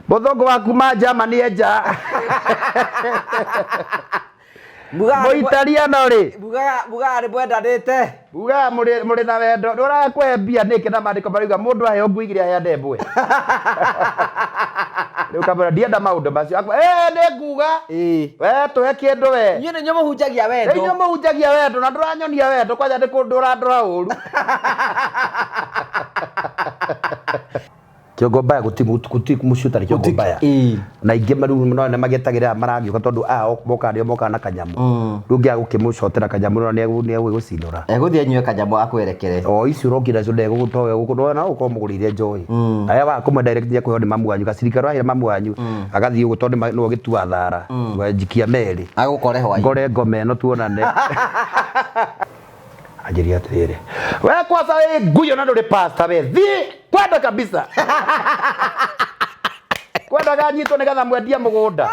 Mũthũngũ wa kuma Germany enja. Mũitaliano rĩ. Mugaga nĩ mwendanĩte. Mugaga mũrĩ na wendo. Nĩ ũrakũhe mbia nĩkĩ na maandĩko marauga mũndũ aheo ngui igĩrĩ aheane ĩmwe. Rĩu ũkamwĩra ndienda maũndũ macio. Akwa ĩĩ nĩ nguga. We tũhe kĩndũ we. Inyuĩ nĩ inyuĩ mũhunjagia wendo. Inyuĩ mũhunjagia wendo na ndũranyonia wendo kwanja nĩ kũndũrandũra ũru. Kĩongo mbaya gũti gũti mũciĩ ũtarĩ kĩongo mbaya. Ĩĩ. Na aingĩ rĩu no nĩ magĩetagĩrĩra maragĩũka tondũ aya mokaga nĩo mokaga na kanyamũ. Rĩu ũngĩaga gũkĩmũcotera kanyamũ no nĩegũgĩgũcinũra. Egũthiĩ anyue kanyamũ akwerekere. O icio ũrokire nacio ndegũgũtoe gũkũ no ũkorwo mũgũrĩire njohi. Aya waga kũmwe direct nĩekũheo nĩ mamu wanyu gacirika ũrahĩra mamu wanyu agathiĩ ũguo tondũ nĩwe ũgĩtua thara. Njikia merĩ. Agũkore hwainĩ. Ngore ngoma ĩno tuonane. Anjĩrire atĩrĩrĩ, we kwanza wĩ nguyo na ndũrĩ pasta we thiĩ kwenda kabisa kwendaga nyitwo nĩgetha mwendie mũgũnda.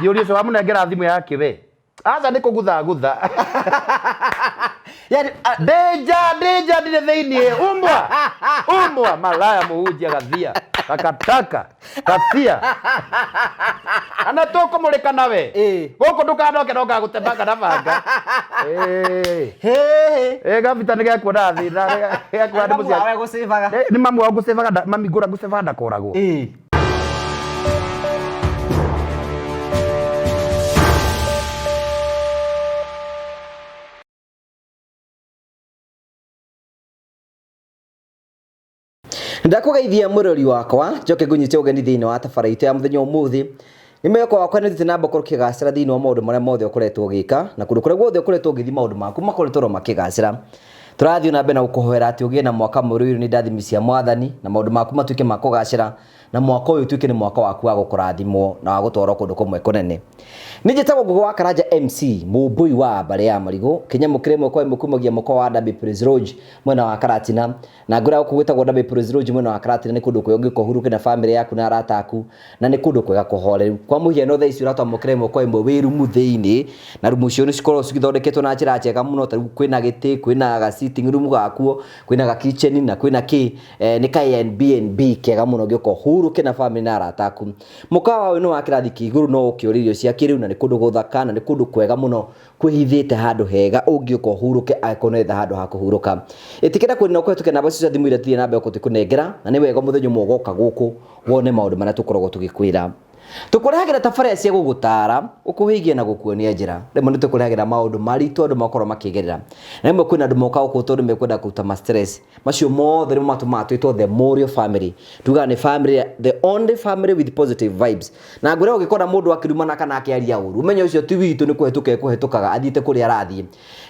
Thiũri ũcio wamũnengera thimũ yake we aca nĩ kũgutha gutha. Yani, Ndĩnja ndĩnja ndirĩ thĩiniĩ umbwa umbwa malaya mũhunjia gathia takataka gathia ana tũkũmũrĩka nawe Ĩĩ. gũkũ ndũkanoke no ngagũtemanga na banga. Ĩĩ. Hey. Ĩĩ gabita nĩ gekuona thĩna gekuona nĩ Mamu mũciari wawe gũcĩbaga. Nĩ mamu wao ngũcĩbaga mami ngũra ngũcĩbaga ndakoragwo. Ĩĩ. Ndakũgeithia mũrori wakwa njoke ngũnyite ũgeni thĩinĩ wa tabara itũ ya mũthenya ũmũthĩ. Nĩ mwĩhoko wakwa nĩ ũthiĩte na mbere gũkorwo ũkĩgacĩra thĩinĩ wa maũndũ marĩa mothe ũkoretwo ũgĩka na kũndũ kũrĩa guothe ũkoretwo ũgĩthiĩ maũndũ maku makoretwo oro makĩgacĩra. Tũrathiĩ na mbere na gũkũhoera atĩ ũgĩe na mwaka mwerũ ũyũ nĩ ndathimi cia mwathani na maũndũ maku matuĩke ma kũgacĩra na mwaka ũyũ ũtuĩke nĩ mwaka waku wa gũkũrathimwo na wa gũtwarwo kũndũ kũmwe kũnene. Nĩ njĩtagwo Ngũgĩ wa Karanja MC mũmbũi wa mbarĩ ya marigũ kĩnyamũ kĩrĩ ĩmwe kwa ĩmwe kumagia mũkawa wa Derby Praise Lodge mwena wa Karatina na ngwĩra gũkũ gwĩtagwo Derby Praise Lodge mwena wa Karatina nĩ kũndũ kwega ũngĩũka ũhurũke na bamĩrĩ yaku na arata aku na nĩ kũndũ kwega kũhoreru. Kwa mũhiano thaa ici ũratwamũkĩra ĩmwe kwa ĩmwe wĩ rumu thĩinĩ na rumu icio nĩ cikoragwo cithondeketwo na njĩra njega mũno ta rĩu kwĩna gĩtĩ kwĩna ga sitting room gakuo kwĩna ga kitchen na kwĩna kĩ nĩ ka Airbnb kega mũno ũngĩũka ũhurũke na bamĩrĩ na arata aku. Mũkawa ũyũ nĩ wa kĩrathi kĩa igũrũ no ũke ũrĩe irio cia kĩrĩu na nĩ kũndũ gũthaka na nĩ kũndũ kwega mũno kwĩhithĩte handũ hega ũngĩũka ũhurũke angĩkorwo nĩ ũretha handũ ha kũhurũka. Ĩtĩkĩra kwĩrina ũkũhetũkĩra namba icio cia thimũ iria tũthiĩ na mbere gũkũnengera na nĩ wega mũthenya ũmwe ũgoka gũkũ wone maũndũ marĩa tũkoragwo tũgĩkwĩra. Tũkũrehagĩra tabarĩra cia gũgũtara, gũkũhĩgia na gũkuonia njĩra. Rĩmwe nĩ tũkũrehagĩra maũndũ maritũ andũ makoragwo makĩgerera. Na rĩmwe kwĩna andũ mokaga gũkũ tondũ mekwenda kũruta ma stress. Macio mothe nĩmo matũmaga twĩtwo the Morio family. Tugaga nĩ family, the only family with positive vibes. Na ngwĩra ũngĩkora mũndũ akĩrumana kana akĩaria ũru, ũmenye ũcio ti witũ nĩ kũhetũka ekũhetũkaga athiĩte kũrĩa arathiĩ.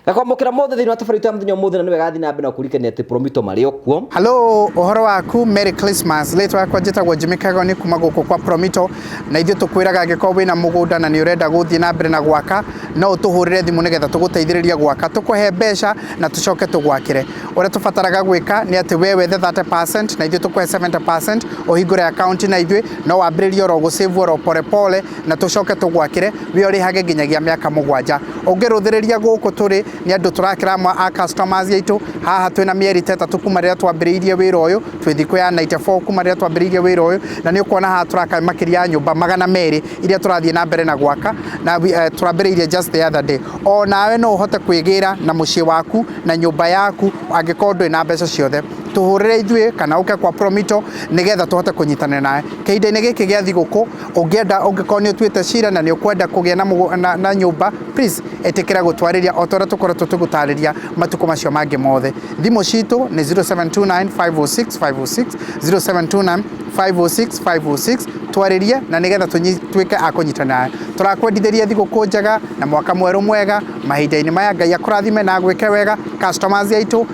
Ngakwamũkĩra mothe thĩinĩ wa tabarĩra itũ ya mũthenya ũmũthĩ na nĩ wega thiĩ na mbere na kũririkania atĩ Promito marĩ o kuo. Hello, ũhoro waku, Merry Christmas. Rĩtwa rĩakwa njĩtagwo Jimmy Kagoni kuma gũkũ kwa Promito na ithuĩ tũkwĩraga angĩkorwo wĩna mũgũnda na nĩ ũrenda gũthiĩ na mbere na gwaka no ũtũhũrĩre thimũ nĩgetha tũgũteithĩrĩrie gwaka, tũkũhe mbeca na tũcoke tũgwakĩre. Ũrĩa tũbataraga gwĩka nĩ atĩ we wethe 30% na ithuĩ tũkũhe 70%, ũhingũre account na ithuĩ no wambĩrĩrie oro gũ save oro pole pole na tũcoke tũgwakĩre we ũrĩhage nginyagia mĩaka mũgwanja. Ũngĩrũthĩrĩria gũkũ tũrĩ nĩ andũ tũrakĩra amwe a customers aitũ haha twĩna mĩeri ta ĩtatũ kuma rĩrĩa twambĩrĩirie wĩra ũyũ, twĩ thikũ ya 94 kuma rĩrĩa twambĩrĩirie wĩra ũyũ na nĩ ũkuona haha tũraka makĩria ya nyũmba 200 iria tũrathiĩ na mbere na gwaka na tũrambĩrĩirie just the other day. O nawe no ũhote kwĩgĩra na mũciĩ waku na nyũmba yaku angĩkorwo ndũrĩ na mbeca ciothe. Tũhũrĩre ithuĩ kana ũke kwa Promito nĩgetha tũhote kũnyitanĩra nawe. Kĩhinda-inĩ gĩkĩ gĩa thigũkũ ũngĩenda ũngĩkorwo nĩ ũtuĩte cira na nĩ ũkwenda kũgĩa na nyũmba, please ĩtĩkĩra gũtwarĩria o ta ũrĩa tũkoretwo tũgũtarĩria matukũ macio mangĩ mothe. Thimũ citũ nĩ 0729 506 506, 0729 506 506, twarĩrie na nĩgetha tuĩke a kũnyitanĩra nawe. Tũrakwendithĩria thigũkũ njega na mwaka mwerũ mwega mahinda-inĩ maya. Ngai akũrathime na agwĩke wega. Customers aitũ,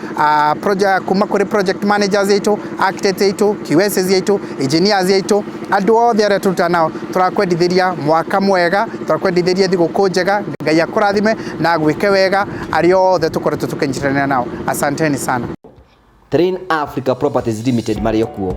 project, kuma kũrĩ project managers aitũ, architects aitũ, QSs aitũ, engineers aitũ, andũ othe arĩa tũrutaga nao, tũrakwendithĩria mwaka mwega, tũrakwendithĩria thigũkũ njega. Ngai akũrathime na agwĩke wega arĩa othe tũkoretwo tũkĩnyitanĩra nao. Asanteni sana. Train Africa Properties Limited marĩ o kuo.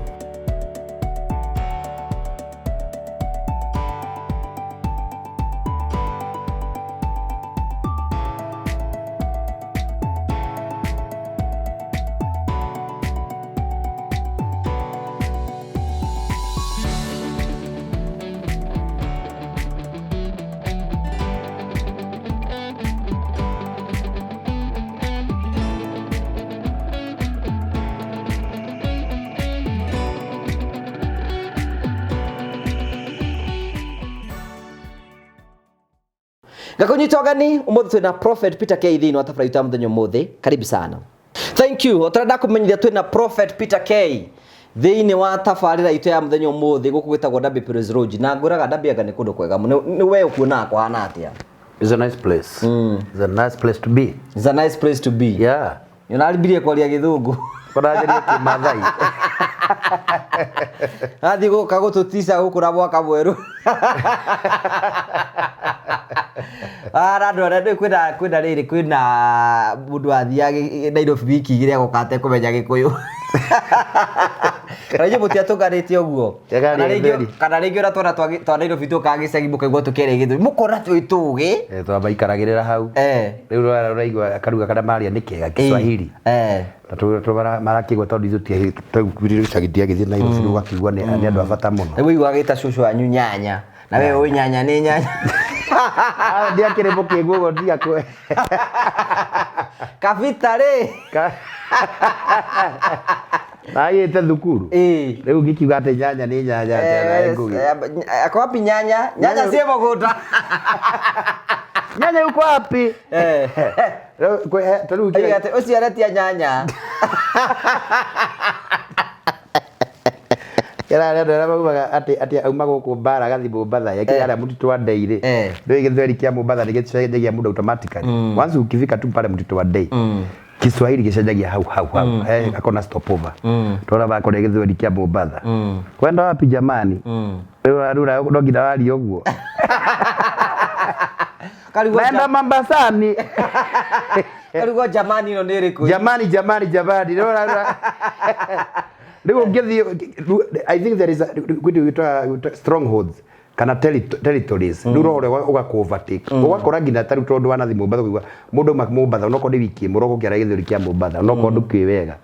Ngakũnyita ũgeni ũmũthĩ twĩna Prophet Peter K thĩinĩ wa tabarĩra itũ ya mũthenya ũmũthĩ. Karibu sana. Thank you. O ta ndakumenyithia twĩna Prophet Peter K thĩinĩ wa tabarĩra itũ ya mũthenya ũmũthĩ gũkũ gwĩtagwo Derby Praise Lodge na ngwĩraga Derby anga nĩ kũndũ kwega mũno. Nĩ we ũkuonaga kũhana atĩa? It's a nice place. It's a nice place to be. It's a nice place to be. Yeah. Nĩũrarimbirie kwaria gĩthũngũ. Kũranjĩria kĩmathai. Athiĩ gũka gũtũtica gũkũ na mwaka mwerũ. Ah, na andũ arĩa ndũĩ kwĩna kwĩna rĩrĩ kwĩna mũndũ athiaga Nairobi wiki igĩrĩ agoka atekũmenya gĩkũyũ. Kana inyuĩ mũtiatũnganĩte ũguo. Ĩgarĩ Kana rĩngĩ theri. kana rĩngĩ ũrĩa twana twa Nairobi tũkaga gĩcagi mũkaigua tũkĩaria gĩthũri. Mũkona twĩ tũgĩ. Eh, twamaikaragĩrĩra hau. Eh. Rĩu ũraigua karuga karĩa maria nĩ kega Kiswahili. Eh. Na marakĩigua tondũ ithuĩ twakuire gĩcagi ndiagĩthiĩ Nairobi rĩu ũgakĩigua nĩ andũ a bata mũno. Rĩu ũiguaga gĩta cũcũ wanyu nyanya. Na we ũĩ nyanya nĩ nyanya. Ah, ndiakĩrĩ mũkĩgu ũguo ndiakũ. Kabita rĩ. Nagĩte thukuru. Ĩĩ. Rĩu ngĩkiuga atĩ nyanya nĩ nyanya atĩa nawe ngũgĩ. Ako wapi nyanya? Nyanya ciĩ mũgũnda. Nyanya yuko wapi? Eh. Rĩu ta rĩu Oiga atĩ ũcio aretia nyanya. Kĩra arĩa andũ arĩa maugaga atĩ atĩ auma gũkũ mbara agathiĩ Mombatha yakinya harĩa mũtitũ wa Ndei rĩ, ndũĩ gĩthweri kĩa Mombatha nĩ gĩcenjagia mũndũ automatically. Once ukifika tu pale mũtitũ wa Ndei, Kiswahili gĩcenjagia hau hau hau. Eh, akona stopover. Twana bakore gĩthweri kĩa Mombatha. Kwenda wapi jamani? Rĩu rĩu no nginya warie ũguo. Karigwo Naenda Mombasani. karigwo jamani ĩno nĩ ĩrĩkũ? Jamani jamani jamani. Rĩu rĩu ũngĩthiĩ I think there is a kwĩ gwĩtwa strongholds kana territories rĩu roho ũrĩa ũgakũ overtake ũgakora nginya ta rĩu tondũ wanathiĩ Mombatha ũkaigua mũndũ auma Mombatha onokorwo nĩ wiki ĩmwe ũroka ũkĩara gĩthweri kĩa Mombatha onokorwo ndũkĩũĩ wega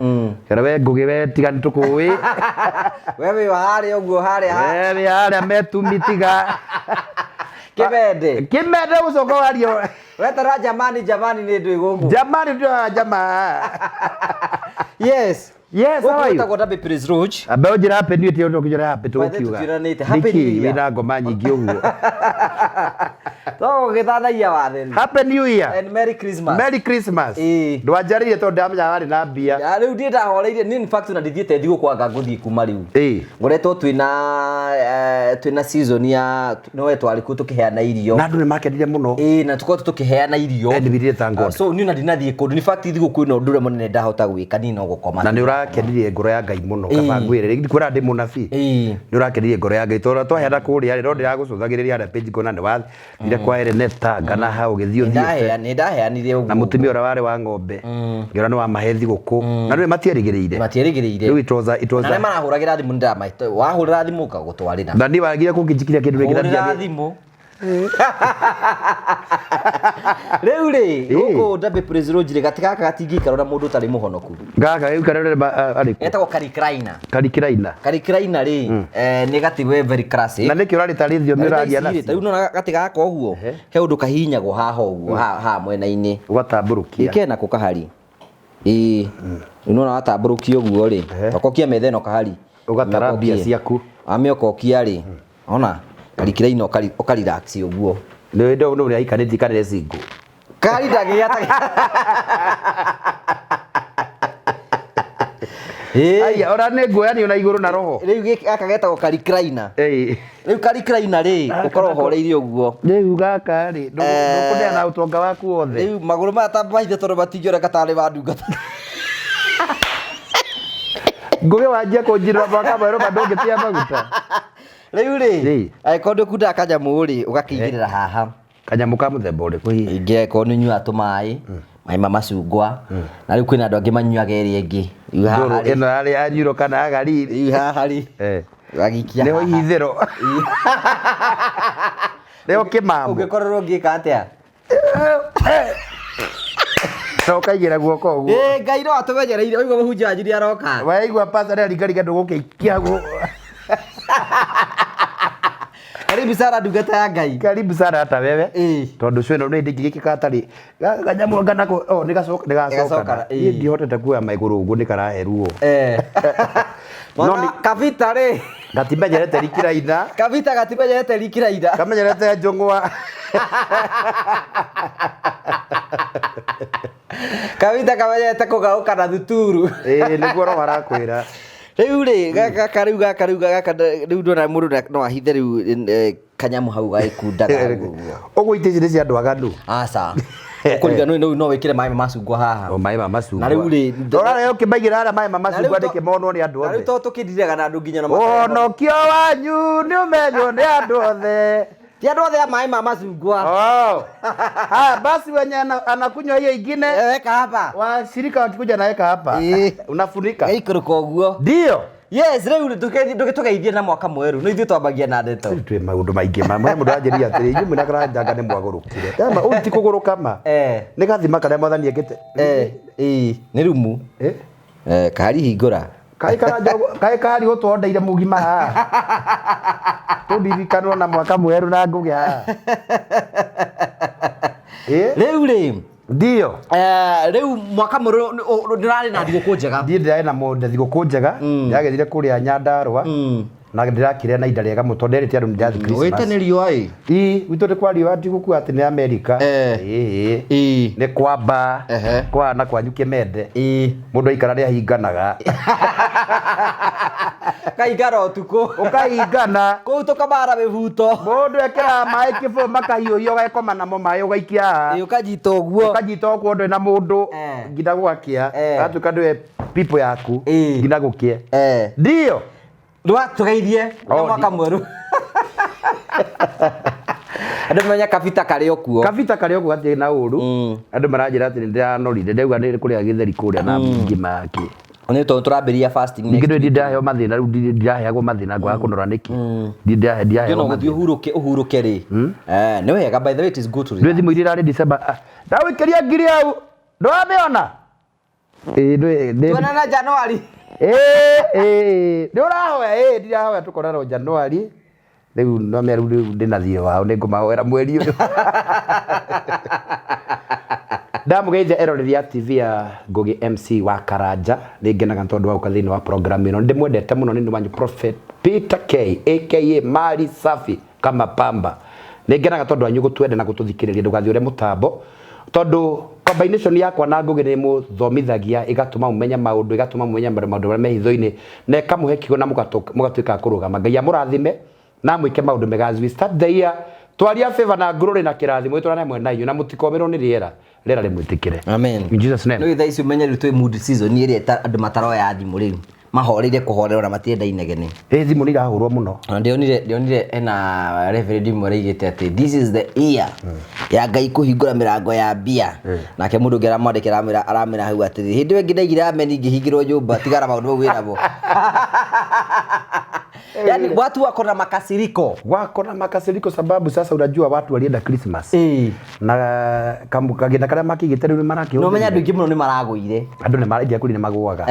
kĩra we Ngũgĩ we tiga nĩtũkũĩ We wĩ wa harĩa ũguo harĩa ha. we wĩ harĩa metumi tiga Kĩmende. Kĩmende ũcoka warie Wetara jamani jamani nĩ ndũĩ gũkũ. jamani ndio jamaa. Yes. Yes, how Gũkũ are you? gwĩtagwo Derby Praise Lodge. Ambe ũnjĩre happy new year tondũ ũkĩnjĩra happy By the way, tũgũkiuga. tũtiũranĩte. Happy Nĩkĩ New Year. wĩna ngoma nyingĩ ũguo? Tũgũgĩthathaiya watheri. Happy New Year. And Merry Christmas. Merry Christmas. Ĩĩ. Ndwanjarĩirie tondũ ndamenya warĩ na mbia. Ya, rĩu ndiĩ ndahoreire niĩ in fact na ndithiĩte thigũkũ anga ngũthiĩ kuma rĩu. Ĩĩ. Ngoretwo twĩna twĩna season ya no we twarĩ kuo tũkĩheana irio. Na andũ nĩ makenire mũno. Ĩĩ na tũkoretwo tũkĩheana irio. And we really thank God. So niĩ na ndinathiĩ kũndũ. In fact thigũkũ ĩno ũndũ ũrĩa mũnene ndahota gwĩka niĩ no gũkoma. Na nĩ ũrakenirie ngoro ya Ngai mũno. Ĩĩ. Kaba ngwĩre rĩngĩ ndikwĩra ndĩ mũnabii. Ĩĩ. Nĩ ũrakenirie ngoro ya Ngai tondũ twaheana kũrĩa rĩ no ndĩragũcũthagĩrĩria harĩa page ngona nĩ wathire kwa Ereneta ngana hau ũgĩthiĩ ũthiĩte. Nĩ ndaheanire ũguo. Na mũtumia ũrĩa warĩ wa ng'ombe ngĩona nĩ wamahe thigũkũ na rĩu matierĩgĩrĩire. Matierĩgĩrĩire. Rĩu it was a, it was Na arĩa a, marahũragĩra thimũ nĩ wahũrĩra thimũ ngagũtwarĩra. na niĩ wagire kũngĩnjikiria kĩndũ rĩngĩ na Hũrĩra ndiagĩ- thimũ. Rĩu rĩ, Ĩĩ. gũkũ Derby Praise Lodge rĩ, gatĩ gaka gatingĩikarwo na mũndũ ũtarĩ mũhonoku. Gaka rĩu karĩa arĩ kũ? Getagwo Karikiraina. Karikiraina. Karikiraina rĩ, nĩ gatĩ we very classic. Na nĩkĩ ũrarĩ tarĩ thiomi ũraria Ta nacio? rĩu nona gatĩ gaka ũguo, he ũndũ kahihinyagwo haha ũguo, haha mwena-inĩ. Ũgatambũrũkia. Ĩ kena kũ kahari? Ĩĩ. Rĩu nona watambũrũkia ũguo rĩ, okokia metha ĩno kahari. Ũgatara mbia ciaku. Wamĩokokia rĩ, ona Karikiraina ũkarelax ũguo. Nĩ ndĩ ũndũ ũrĩa aikarĩtie kana single. Kari ndangĩgĩa ta Ĩĩ. Aya, ora nĩ nguoyanio na igũrũ na roho. Rĩu gaka getagwo Karikiraina. Ĩĩ. Rĩu Karikiraina rĩ, ũkorwo ũhoreire ũguo. Rĩu gaka rĩ, ndũkũneana ũtonga waku wothe. Rĩu magũrũ maya ta mahithe tondũ matingĩoneka tarĩ ma ndungata. Ngũgĩ wanjia kũnjirĩra mwaka mwerũ ma ndũngĩtĩa maguta. Rĩu rĩ, Ĩĩ. angĩkorwo ndũkundaga kanyamũ rĩ, ũgakĩigĩrĩra haha. Kanyamũ ka mũthemba ũrĩkũ hihi? Ingĩ angĩkorwo nĩ ũnyuaga tũmaĩ, maĩ ma macungwa, na rĩu kwĩna andũ angĩ manyuaga ĩrĩa ĩngĩ. Rĩu haha Ndũrũ rĩ, ĩno yarĩ ya nyuro kana ya gariri. rĩu haha rĩ, ũgagĩikia Nĩho haha. ihithĩro. Nĩho kĩmamo. Ũngĩkorerwo ũngĩka atĩa? Na ũkaigĩra guoko ũguo. Ĩĩ, Ngai no atũmenyereire, ũigua mũhunjia wanyu nĩ aroka. Waigua pastor nĩaringaringa ndũgũkĩikia guo. Karibu sana ndungata ya Ngai. Karibu sana hata wewe. Ĩĩ. Tondũ cio ĩno nĩ ndingĩgĩkĩka hatarĩ kanyamũ anga nako oh nĩ Nĩgacokana, gacokana. ĩĩ. Niĩ ndihotete kuoya maigũrũ ũguo nĩ karahe ruo. Eh. No Mwana kabita rĩ. Gatimenyerete rikiraina. Kabita gatimenyerete rikiraina. Kamenyerete njũng'wa. Kabita kamenyerete kũgaũka na thuturu. Ĩĩ nĩguo roho arakwĩra. Rĩu rĩ gaka rĩu gaka rĩu gaka rĩu ndona mũndũ no ahithe rĩu kanyamu hau gagĩkundaga hau ũguo. Ũguo itĩ ici nĩ cia andũ aganu. Aca. Ũkũriganĩrwo rĩu no wĩkĩre maĩ ma macungwa haha. O maĩ ma macungwa. Na rĩu rĩ Rora rĩu ũkĩmaigĩra harĩa maĩ ma macungwa nĩkĩ monwo nĩ andũ Na rĩu othe. to tũkĩndiraga na andũ nginya na Ũhonokio wanyu nĩ ũmenywo nĩ andũ othe. Ti andũ othe a maĩ ma macungwa. Oh. Haya basi wenye anakunywa hiyo ingine Weka hapa. washirika wakikuja naweka hapa. Eh. Unafunika. Gaikũrũka ũguo. Ndio. Yes, rĩu ndũgĩtũgeithie na mwaka mwerũ. Nĩ ithuĩ twambagia na ndeto. Twĩ maũndũ maingĩ ma mũndũ anjĩria atĩrĩ inyuĩ mwĩna karanja nĩ mwagũrũkire. Ama ũyũ ti kũgũrũka ma. Nĩ gathima karĩa mwathani ekĩte. Ĩĩ, nĩ rumu. Kari hingũra. Kaĩ karanja kaĩ kari ũtwondeire mũgima haha. Tũndirikanwo na mwaka mwerũ na ngũgĩ haha. Rĩu rĩ Ndio. Rĩu mwaka mwerũ ndĩrarĩ na thigũkũ njega. Ndiĩ ndĩrarĩ na thigũkũ njega. Ndĩragĩthire kũrĩa Nyandarũa. Na ndĩrakĩrĩa na ihinda rĩega mũno tondũ nderĩte andũ nĩndathiĩ Christmas. Wĩte nĩ riũa ĩ. Ĩ, gwitũ nĩ kwa riũa ti gũkua atĩ nĩ Amerika. Ĩ. Nĩ kwamba. Kwa na kwanyu kĩmende. Mũndũ aikara nĩ ahinganaga. Kaingana ũtukũ. Ũkahingana. Kũu tũkamara mĩbuto. Mũndũ ekĩraga maĩ kĩbũyũ makahiũhio ũgakoma namo maĩ ũgaikia haha. Ĩ, ũkanyita ũguo. Ũkanyita ũguo ndũrĩ na mũndũ nginya gũgakĩa. Agatuĩka nĩwe pipo yaku nginya gũkĩe. Ndio. Ndwatũgeithie na Oh, mwaka mwerũ. Andũ menya kabita karĩ o kuo. Kabita karĩ o kuo gatirĩ na ũru. Andũ maranjĩra atĩ nĩndĩranorire ndauga nĩ kũrĩa gĩtheri kũrĩa na ngima yake. Nĩ tondũ tũrambĩrĩria fasting Ningĩ next ndũĩ week. ndiraheyo mathĩna rĩu ndiraheagwo mathĩna ngwaga kũnora nĩkĩ. Ndiraheagwo Ndĩona ũgũthiĩ mathĩna. ũhurũke ũhurũke rĩ. Nĩ wega by the way it is good to Ndũĩ relax. thimũ iria irarĩ December. Ndagũikĩria ngiri hau. Ndũramĩona? Ĩĩ ndũĩ. Tuonana January. Ĩĩ nĩ ũrahoya ĩĩ ndirahoya tũkorerwo January. Rĩu no mĩaru rĩu ndĩna thiĩ wao nĩ ngũmahoera mweri ũyũ. Ndamũgeithia eroreri a TV ya Ngũgĩ MC wa Karanja nĩ ngenaga nĩ tondũ wa gũka thĩinĩ wa program ĩno. Nĩ ndĩmwendete mũno nĩ wanyu Prophet Peter K aka Mali Safi kama pamba. Nĩ ngenaga tondũ wanyu gũtwenda na gũtũthikĩrĩria ndũgathiũre mũtambo tondũ combination yakwa na Ngũgĩ nĩ mũthomithagia ĩgatũma mũmenye maũndũ ĩgatũma mũmenye maũndũ marĩa me hitho-inĩ na ĩkamũhe kiugo na mũgatuĩka a kũrũgama. Ngai amũrathime na amwĩke maũndũ mega as we start the year. Twaria favor na glory na kĩrathimo ĩtũrane hamwe na inyuĩ na mũtikomĩrwo nĩ rĩera rĩera rĩmwĩtĩkĩre. Amen. In Jesus name. Rĩu thaa ici ũmenye rĩu twĩ mood season ĩrĩa andũ mataroya thimũ rĩu mahoreire kũhorerwo na matienda inegene. Ĩ thimũ nĩ irahũrwo mũno. Na ndionire ena reverend ĩmwe ĩraigĩte atĩ this is the year ya Ngai kũhingũra mĩrango ya mbia. Nake mũndũ ũngĩ aramwandĩkĩra aramwĩra hau atĩrĩ hĩndĩ ĩyo ĩngĩ ndaigire amen ngĩhingĩrwo nyũmba tigana maũndũ mau wĩnamo. Yaani watu wako na makasiriko. Wako na makasiriko sababu sasa unajua watu walienda Christmas. Na kagĩna karĩa makĩigĩte rĩu nĩ marakĩhũthĩrire. No menya andũ aingĩ mũno nĩ maragũire. Andũ nĩ maraingĩra kũrĩ nĩ magũaga.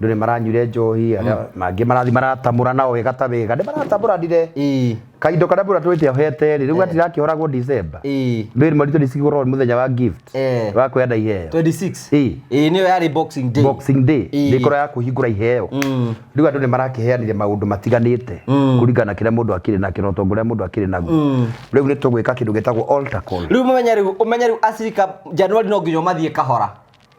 Andũ nĩ maranyuire njohi, arĩa mangĩ marathiĩ maratamũra nao wega ta wega. Nĩ maratamũranire. Kaindo karĩa mbura twĩte ohete rĩ, rĩu gatirakĩhoragwo December. Ndũĩ mweri 26 ũkoragwo nĩ mũthenya wa gift. Wa kwenda iheo. 26. Ĩĩ nĩyo yarĩ Boxing Day. Boxing Day. Nĩ ĩkoragwo ya kũhingũra iheo. Rĩu andũ nĩ marakĩheanire maũndũ matiganĩte kũringana na kĩrĩa mũndũ akĩrĩ nakĩo na ũtonga ũrĩa mũndũ akĩrĩ naguo. Rĩu nĩ tũgwĩka kĩndũ gĩtagwo altar call. Rĩu ũmenye rĩu acirika January no nginya mathiĩ kahora.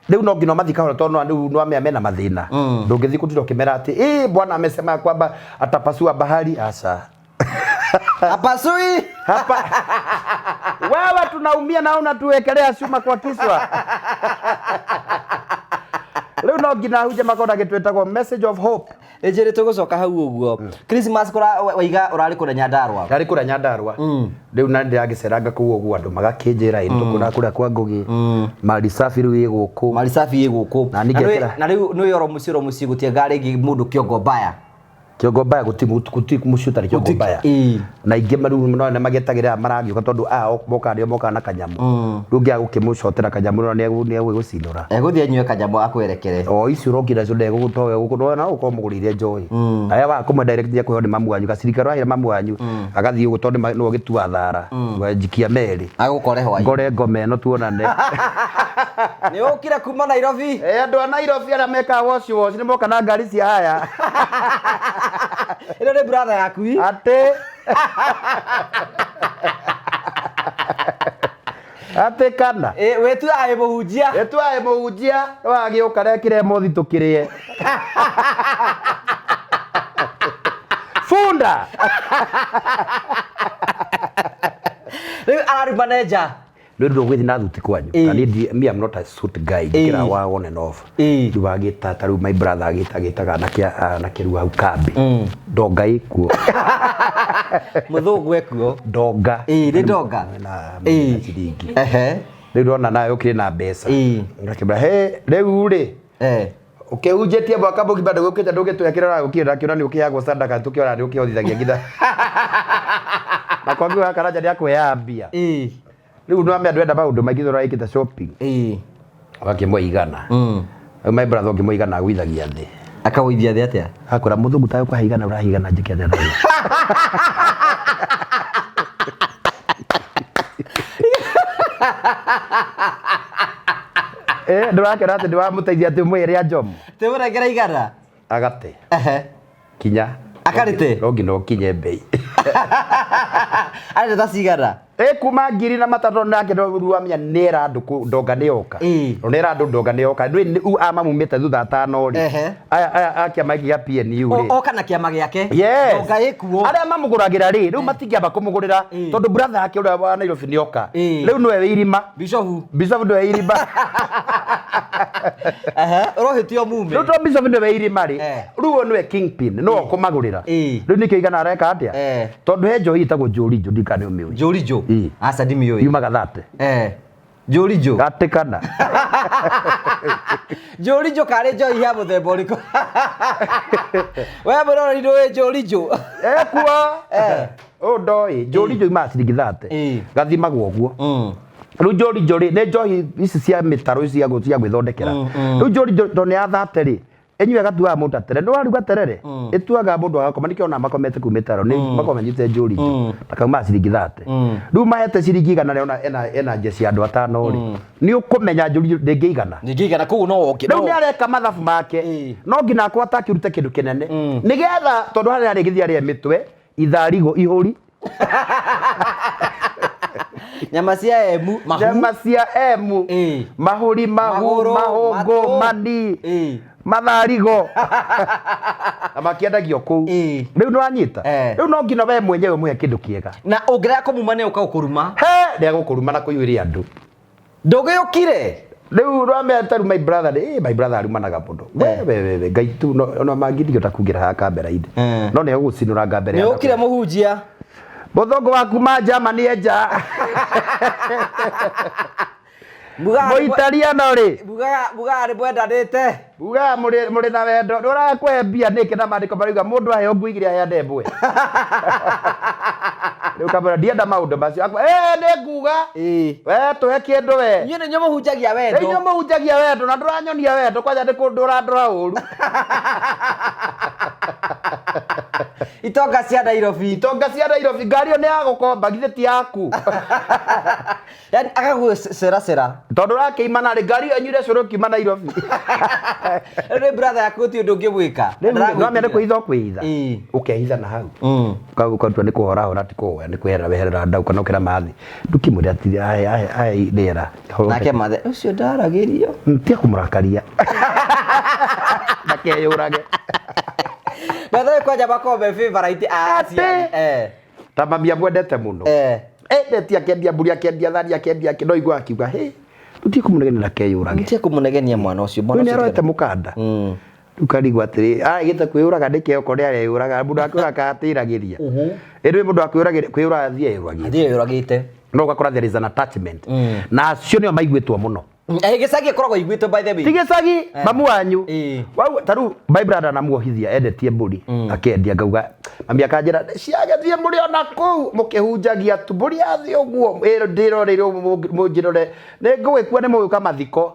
Rĩu no nginya mathiĩ kahora tondũ rĩu no amea mena mathĩna. Ndũngĩthiĩ kũtinda ũkĩmera atĩ ĩ bwana amesema kwamba atapasua bahari. Aca. Hapasui. Hapa. Wewe tunaumia na unatuwekelea chuma kwa kichwa. Rĩu no nginya ahunjia makorwo na gĩtũ ĩtagwo message of hope. Ĩnjĩrĩ tũgũcoka hau ũguo. Christmas kũra waiga ũrarĩ kũrĩa Nyandarũa. Ndarĩ kũrĩa Nyandarũa. Rĩu na ndĩragĩceranga kũu ũguo andũ magakĩnjĩra ĩ tũkũra kũrĩa kwa Ngũgĩ. Mali Safi rĩu ĩ gũkũ. Mali Safi ĩ gũkũ. Na ningĩ ekĩra. Na rĩu nĩ oro mũciĩ oro mũciĩ gũtiĩ ngari ĩngĩ mũndũ kĩongo mbaya. Kĩongo mbaya gũtirĩ mũciĩ ũtarĩ kĩongo mbaya. Na aingĩ rĩu no nĩ magĩetagĩrĩra maragĩũka tondũ aya mokaga nĩo mokaga na kanyamũ. Rĩu ũngĩaga gũkĩmũcotera kanyamũ no nĩ egũgĩgũcinũra. Egũthiĩ anyue kanyamũ akwerekere. O icio ũrokire nacio ndegũgũtoe gũkũ no ũkorwo mũgũrĩire njohi. Aya waga kũmwe direct nĩ ekũheo nĩ mamu wanyu gacirika ũrahĩra mamu wanyu agathiĩ ũguo tondũ nĩwe ũgĩtua thara. Njikia merĩ. Agũkore hwaĩ. Ngore ngoma ĩno tuonane. Nĩ ũkire kuma Nairobi? Andũ a Nairobi arĩa mekaga wash wash nĩ moka na ngari cia haya. Ĩno nĩ brother yaku i? Atĩ atĩ kana Ĩ, wĩtuaga wĩ mũhunjia. Ĩtuaga mũhunjia wagĩũka rekire mothi tũkĩrĩe bunda. Rĩu araruma nenja. Rĩu ndũgũgĩthiĩ na thuti kwanyu. Ĩĩ. Na niĩ me I'm not a suit guy, njĩkĩraga wa on and off. Rĩu agĩta ta rĩu my brother agĩta agĩtaga anake anake rĩu hau kambĩ ndonga ĩkuo. Mũthũngũ ekuo. Ndonga. Ĩĩ, nĩ ndonga. Na Ĩĩ. ciringi. Rĩu ndona nawe ũkĩrĩ na mbeca. Ngakĩmwĩra, he rĩu rĩ, ũkĩhunjĩtie mwaka mũgima ndũgũkĩte ndũgĩtwekĩra ũragũkire ndakĩona nĩ ũkĩheagwo sadaka tũkĩona nĩ ũkĩhotithagia nginya na kwangu wa Karanja nĩ akũheaga mbia. Rĩu nĩwamenya ndwenda maũndũ maingĩ tondũ ũragĩkĩte shopping. Ũgakĩmũhe 100. Rĩu my brother ũngĩmũhe 100 agũithagia thĩ. Akagũithia thĩ atĩa? Akwĩra mũthũngũ tawe ũkũhe 100 ũrahe 100 njĩke atĩa narĩo? Eh, ndũrakĩona atĩ nĩwamũteithia atĩ ũmũhe rĩa njomo. Tũmũnengere 100. Agate. Kinya. Akarĩte? No nginya ũkinye mbei. Arĩte ta cigana? Ĩ kuma ngiri na matatũ nake ndũramenya nĩera andũ ndonga nĩyoka. Nĩera andũ ndonga nĩyoka. Ndũĩ amamumĩte thutha atano rĩ. Aya aya a kĩama gĩkĩ gĩa PNU rĩ. Oka na kĩama gĩake. Yes. Ndonga ĩkuo. Arĩa mamũgũragĩra rĩ, rĩu matingĩamba kũmũgũrĩra tondũ brother yake ũrĩa wa Nairobi nĩoka. Rĩu nĩwe wĩ irima. Bishofu. Bishofu nĩwe wĩ irima. Ũrohĩtio mume. Rĩu tondũ Bishofu nĩwe wĩ irima rĩ, rĩu ũyũ nĩwe kingpin, nĩwe ũkũmagũrĩra. Rĩu nĩkĩo 100 areka atĩa? Tondũ he njohi ĩtagwo njũrinjũ ndiũĩ kana nĩ ũmĩũĩ. Njũrinjũ? Ĩĩ. Aca ndimĩũĩ. Yumaga thate. Njũrinjũ. Gatĩkana. Njũrinjũ karĩ njohi ya mũthemba ũrĩkũ? We mũroreri ndũĩ njũrinjũ? Ekuo. Ũyũ ndoĩ. Njũrinjũ yumaga ciringi thate. Gathimagwo ũguo. Rĩu njũrinjũ rĩ, nĩ njohi ici cia mĩtaro ici cia gwĩthondekera. Rĩu njũrinjũ tondũ nĩ ya thate rĩ, ĩnyue gatuaga mũndũ ta terere. Nĩ waruga terere? Ĩtuaga mũndũ agakoma, nĩkĩo ona makomete kũu mĩtaro, nĩ makoragwo manyuĩte njũrinjũ. Na kaumaga ciringi thate. Rĩu mahete ciringi 100 rĩ, ona ena njeci ya andũ atano rĩ, nĩ ũkũmenya njũrinjũ ndĩngĩigana. Ndĩngĩigana, koguo no woke. Rĩu nĩ areka mathabu make. No nginya akwata akĩrute kĩndũ kĩnene. Nĩgetha tondũ harĩa arĩgĩthiĩ arĩe mĩtwe, itharigo ihũri. Nyama cia emu, mahu. Nyama cia emu. Mahũri, mahu, Magũrũ, mahũngũ, matũ. mani. Matharigo. Na makĩendagio kũu. Rĩu nĩwanyita? Rĩu no nginya we mwenyewe ũmũhe kĩndũ kĩega. Na ũngĩrega kũmuma nĩ ũka gũkũruma. He, nĩegũkũruma na kũiyũria andũ. Ndũgĩũkire? Rĩu ũramenya ta rĩu my brother rĩ, my brother arumanaga mũno. We, we, we, we, Ngai tu, no, ona mangĩndigĩhota kungĩra haha kamera-inĩ. No nĩegũgũcinũranga mbere ya Nĩũkire mũhunjia. Mũthũngũ wa kuma Germany enja. Mũitaliano rĩ. Mugaga nĩ mwendanĩte. Mugaga mũrĩ na wendo. Nĩ ũrakũhe mbia nĩkĩ na maandĩko marauga mũndũ aheo ngui igĩrĩ aheane ĩmwe. Rĩu kamwĩra ndienda maũndũ macio. Akwa, nĩ nguga. We tũhe kĩndũ we. Inyuĩ nĩ inyuĩ mũhunjagia wendo. Inyuĩ mũhunjagia wendo na ndũranyonia wendo kwanja nĩ kũndũrandũra ũru. Itonga cia Nairobi. Itonga cia Nairobi, ngari ĩyo nĩ ya gũkomba, githĩ ti yaku. Yaani agagũceracera. Tondũ ũrakĩimana rĩ, ngari ĩyo ĩnyuire cũrũ ũkiuma Nairobi. Rĩu nĩ brother yaku gũtirĩ ũndũ ũngĩmwĩka. Rĩu rĩ, no amenya nĩ kwĩhitha ũkwĩhitha. Ũkehitha na hau. Ũkatua nĩ kũhorahora ti kũhoya, nĩ kwĩherera weherera ndau kana ũkĩra mathi. Ndũkĩmwĩre atĩ ahe, ahe, ahe rĩera. Nake mathe, ũcio ndaragĩrio. Tiga kũmũrakaria. Ndakeyũrage. By the way, kwanja makombe favorite a aciari. Ta mami amwendete mũno. Endetie akendia mbũri, akendia thani, akendia kĩ, no igua akiuga, hĩ, tũtige kũmũnegenia ndakeyũrage. Tũtige kũmũnegenia mwana ũcio, mwana Rĩu nĩ ũcio aroete mũkanda. Rĩu karigwo atĩrĩ, aragĩte kwĩyũraga nĩkĩ okorwo nĩ areyũraga, mũndũ akwĩyũraga atĩragĩria. Ĩndĩ mũndũ akwĩyũragĩria, kwĩyũraga athiĩ eyũragĩte. Athiĩ eyũragĩte. No ũgakora there is an attachment. Na acio nĩo maiguĩtwo mũno. Gĩcagi ĩkoragwo iguĩtwo by the way. Ti gĩcagi, mamu wanyu. Wau, ta rĩu my brother namuohithia endetie mbũri, akendia ngauga, mami akanjĩra, ciagĩthiĩ mũrĩ ona kũu mũkĩhunjagia tu, mbũri yathiĩ ũguo, ndĩroreirwo mũnjĩrore, nĩ ngũgĩkua nĩ mũgũka mathiko.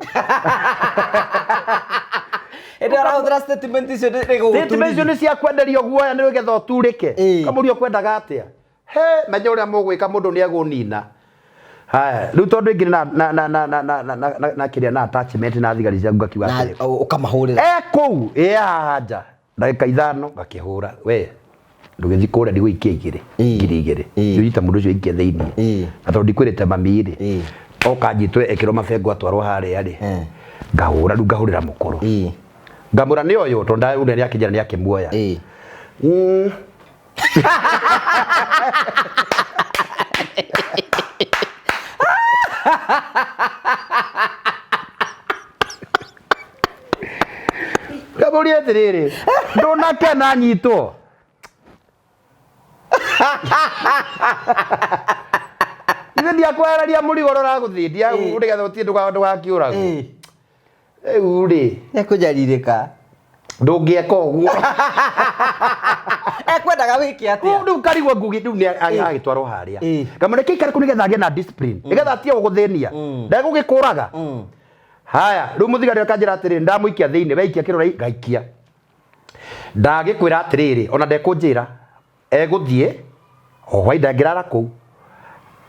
Ĩndĩ arahũthĩra statement icio nĩ gũgũturithia. Statement icio nĩ cia kwenderio guoya nĩ getha ũturĩke. Kamũria ũkwendaga atĩa? He, menya ũrĩa mũgwĩka mũndũ nĩ egũnina. Haya, rĩu tondũ ingĩ na na na na na na na na na na kĩrĩa na attachment na thigari ciaku ngakiuga Na atĩrĩ. ũkamahũrĩra. Kũu, haha nja. Ndagĩka 5 ngakĩhũra. We, Ndũgĩthiĩ kũrĩa ndigũikia igĩrĩ. 2000. Ndũnyita mũndũ ũcio aikie thĩinĩ. Na tondũ ndikwĩrĩte mami rĩ. Oka anyitwo ekĩrwo mabengo atwarwo harĩa rĩ. Ngahũra rĩu ngahũrĩra mũkũrũ. Ngamwĩra nĩ ũyũ tondũ ũrĩa nĩ akĩnjĩra nĩ akĩmuoya. Ngamũria atĩrĩrĩ, ndũnakena anyitwo? Ithe ndiakwehereria mũrigo ũrĩa ũragũthindia nĩgetha ũthiĩ ndũgakĩũragwo. Rĩu rĩ, Ekũnyarirĩka. Ndũngĩeka ũguo. Ekwendaga wĩke atĩa? Rĩu karigwo ngugi rĩu nĩ agĩtwarwo harĩa. Ngamũreke aikare kũu nĩgetha agĩe na discipline. Nĩgetha atige gũgũthĩnia. Ndegũgĩkũraga. Haya, rĩu mũthigari akanjĩra atĩrĩrĩ, ndamũikia thĩinĩ, we ikia kĩrore, ngaikia. Ndagĩkwĩra atĩrĩrĩ, ona ndekũnjĩra, egũthiĩ, o hwaĩ ndangĩrara kũu.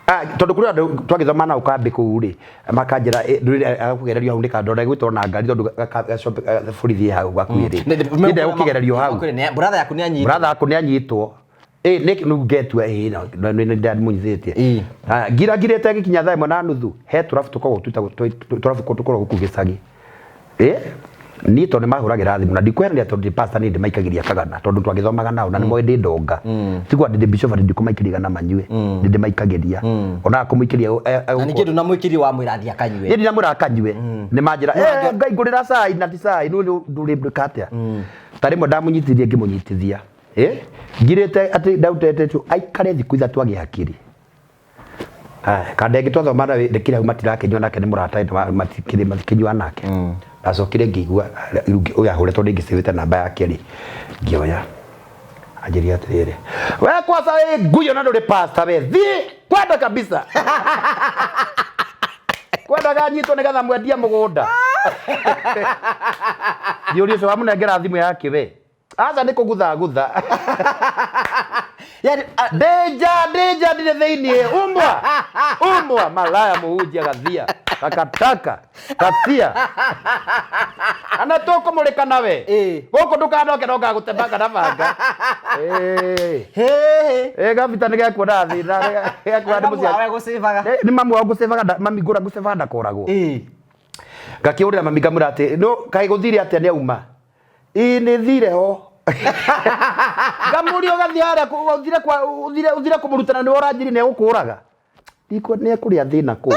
Ah, tondũ kũrĩ andũ twagĩthoma nao kambĩ kũu rĩ, makanjĩra agakũgererio hau nĩka ndona gwĩtwo na ngari tondũ borithi ĩ hau gakuhĩ rĩ. Niĩ ndegũkĩgererio hau. Brother yaku nĩ anyitwo. Brother yaku nĩ anyitwo. Ĩ nĩ rĩu ngetua ĩ no nĩ ndamũnyitĩtie. Haya, ngira ngirĩte gĩkinya thaa 1:30 he tũrabu tũkoragwo twĩtagwo tũrabu tũkoragwo gũkũ gĩcagi. Ĩ niĩ tondũ nĩ mahũragĩra thimũ na ndikwehereria tondũ ndĩ pastor niĩ ndĩmaikagĩria kagana tondũ twagĩthomaga nao na nĩ moĩ ndĩ ndonga. Tiguo atĩ ndĩ bishop atĩ ndikũmaikĩria igana manyue. Nĩ ndĩmaikagĩria. Ona kũmũikĩria Na ningĩ ndũnamũikĩria wamwĩra athiĩ akanyue. Niĩ ndinamwĩra akanyue. Nĩ manjĩra Ngai ngũrĩra cai na ti cai nũ ndũrĩ ndwĩka atĩa. Ta rĩmwe ndamũnyitithirie ngĩmũnyitithia. Eh, ngirĩte atĩ ndautete tu aikare thikũ 3 agĩe hakiri. Aya, kandenge twathoma na ndĩkĩrĩ hau matirakĩnyua nake nĩ mũrata matikĩrĩ matikĩnyua nake. Ndacokire ngĩigua rĩu ũyũ ahũre tondũ ingĩcĩvĩte namba yake rĩ, ngĩoya. Anjĩrire atĩrĩrĩ, we kwanza wĩ nguyo na ndũrĩ pastor we, thiĩ kwenda kabisa. Kwendaga nyitwo nĩgetha mwendie mũgũnda. Thiũria ũcio wamũnengera thimũ yake we. Aca nĩ kũgutha gutha. Yani, Ndĩ nja, ndĩ nja ndirĩ thĩinĩ. Umbwa. Umbwa malaya mũhunjia gathia. Takataka. Gathia. Ana tũkũmũrĩka nawe. Gũkũ ndũkanoke no ngagũtemanga na banga. Hey. Ĩ gabita nĩ gekuona thĩna. Gekuona nĩ Mamu mũciari. wawe gũcĩvaga. Nĩ mamu wao ngũcĩvaga mami ngũra ngũcĩvaga ndakoragwo. Ngakĩũrĩra mami ngamwĩra atĩ no kaĩ gũthire atĩa nĩ auma. Ĩĩ nĩ thire ho. Ngamũria ũgathiĩ harĩa ũthire kwa ũthire ũthire kũmũrutana nĩwe ũranjiri nĩ egũkũraga. Ndikũ nĩ ekũrĩa thĩna kũu.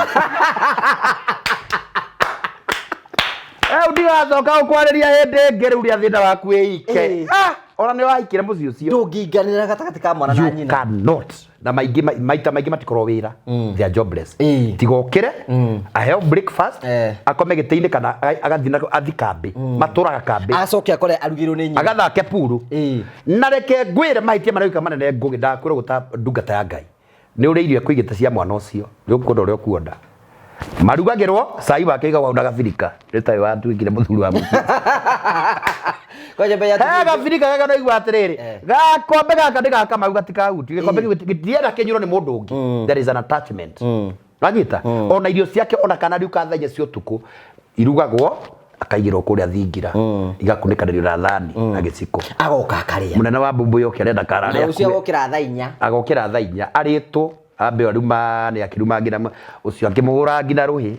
Rĩu ndigacoka gũkwarĩria hĩndĩ ĩngĩ rĩu rĩa thĩna waku wĩike. Ah, ona nĩ wahikire mũciĩ ũcio. Ndũngĩinganĩra gatagatĩ ka mwana na You nyina. cannot. Na maingĩ maita maingĩ matikorwo wĩra. They are jobless. Tiga okĩre, aheo breakfast, akome gĩtĩ-inĩ kana agathiĩ na athi kambĩ. Matũraga kambĩ. Acoke akore arugĩrwo nĩ nyina. Agathake puru. Na reke ngwĩre mahĩtia marĩa wĩkaga manene Ngũgĩ ndakwĩra ũguo ta ndungata ya Ngai. Nĩ ũrĩ irio ekũigĩte cia mwana ũcio. Nĩ ũkuona ũrĩa ũkuona. Marugagĩrwo cai wake ũigagwo hau na gabirika. Nĩ tawe watuĩkire mũthuri wa mũciĩ. Kwanja mbere ya He gabirika gaka ndaigua atĩrĩrĩ. Gakombe gaka nĩ gaka mau gatikahutio. Gĩkombe kĩu gĩtienda kĩnyuĩrwo nĩ mũndũ ũngĩ. There is an attachment. Wanyita? Ona irio ciake ona kana riuka thaa 4 cia ũtukũ irugagwo akaigĩrwo kũrĩa thingira igakunĩkanĩrio na thani na gĩciko. Agoka akarĩa. Mũnene wa mbũmbũ yoke arenda karare Na rũciũ agokĩra thaa 4. Agokĩra thaa 4 arĩtwo ambe arumane akĩruma nginya ũcio akĩmũhũra nginya rũhĩ.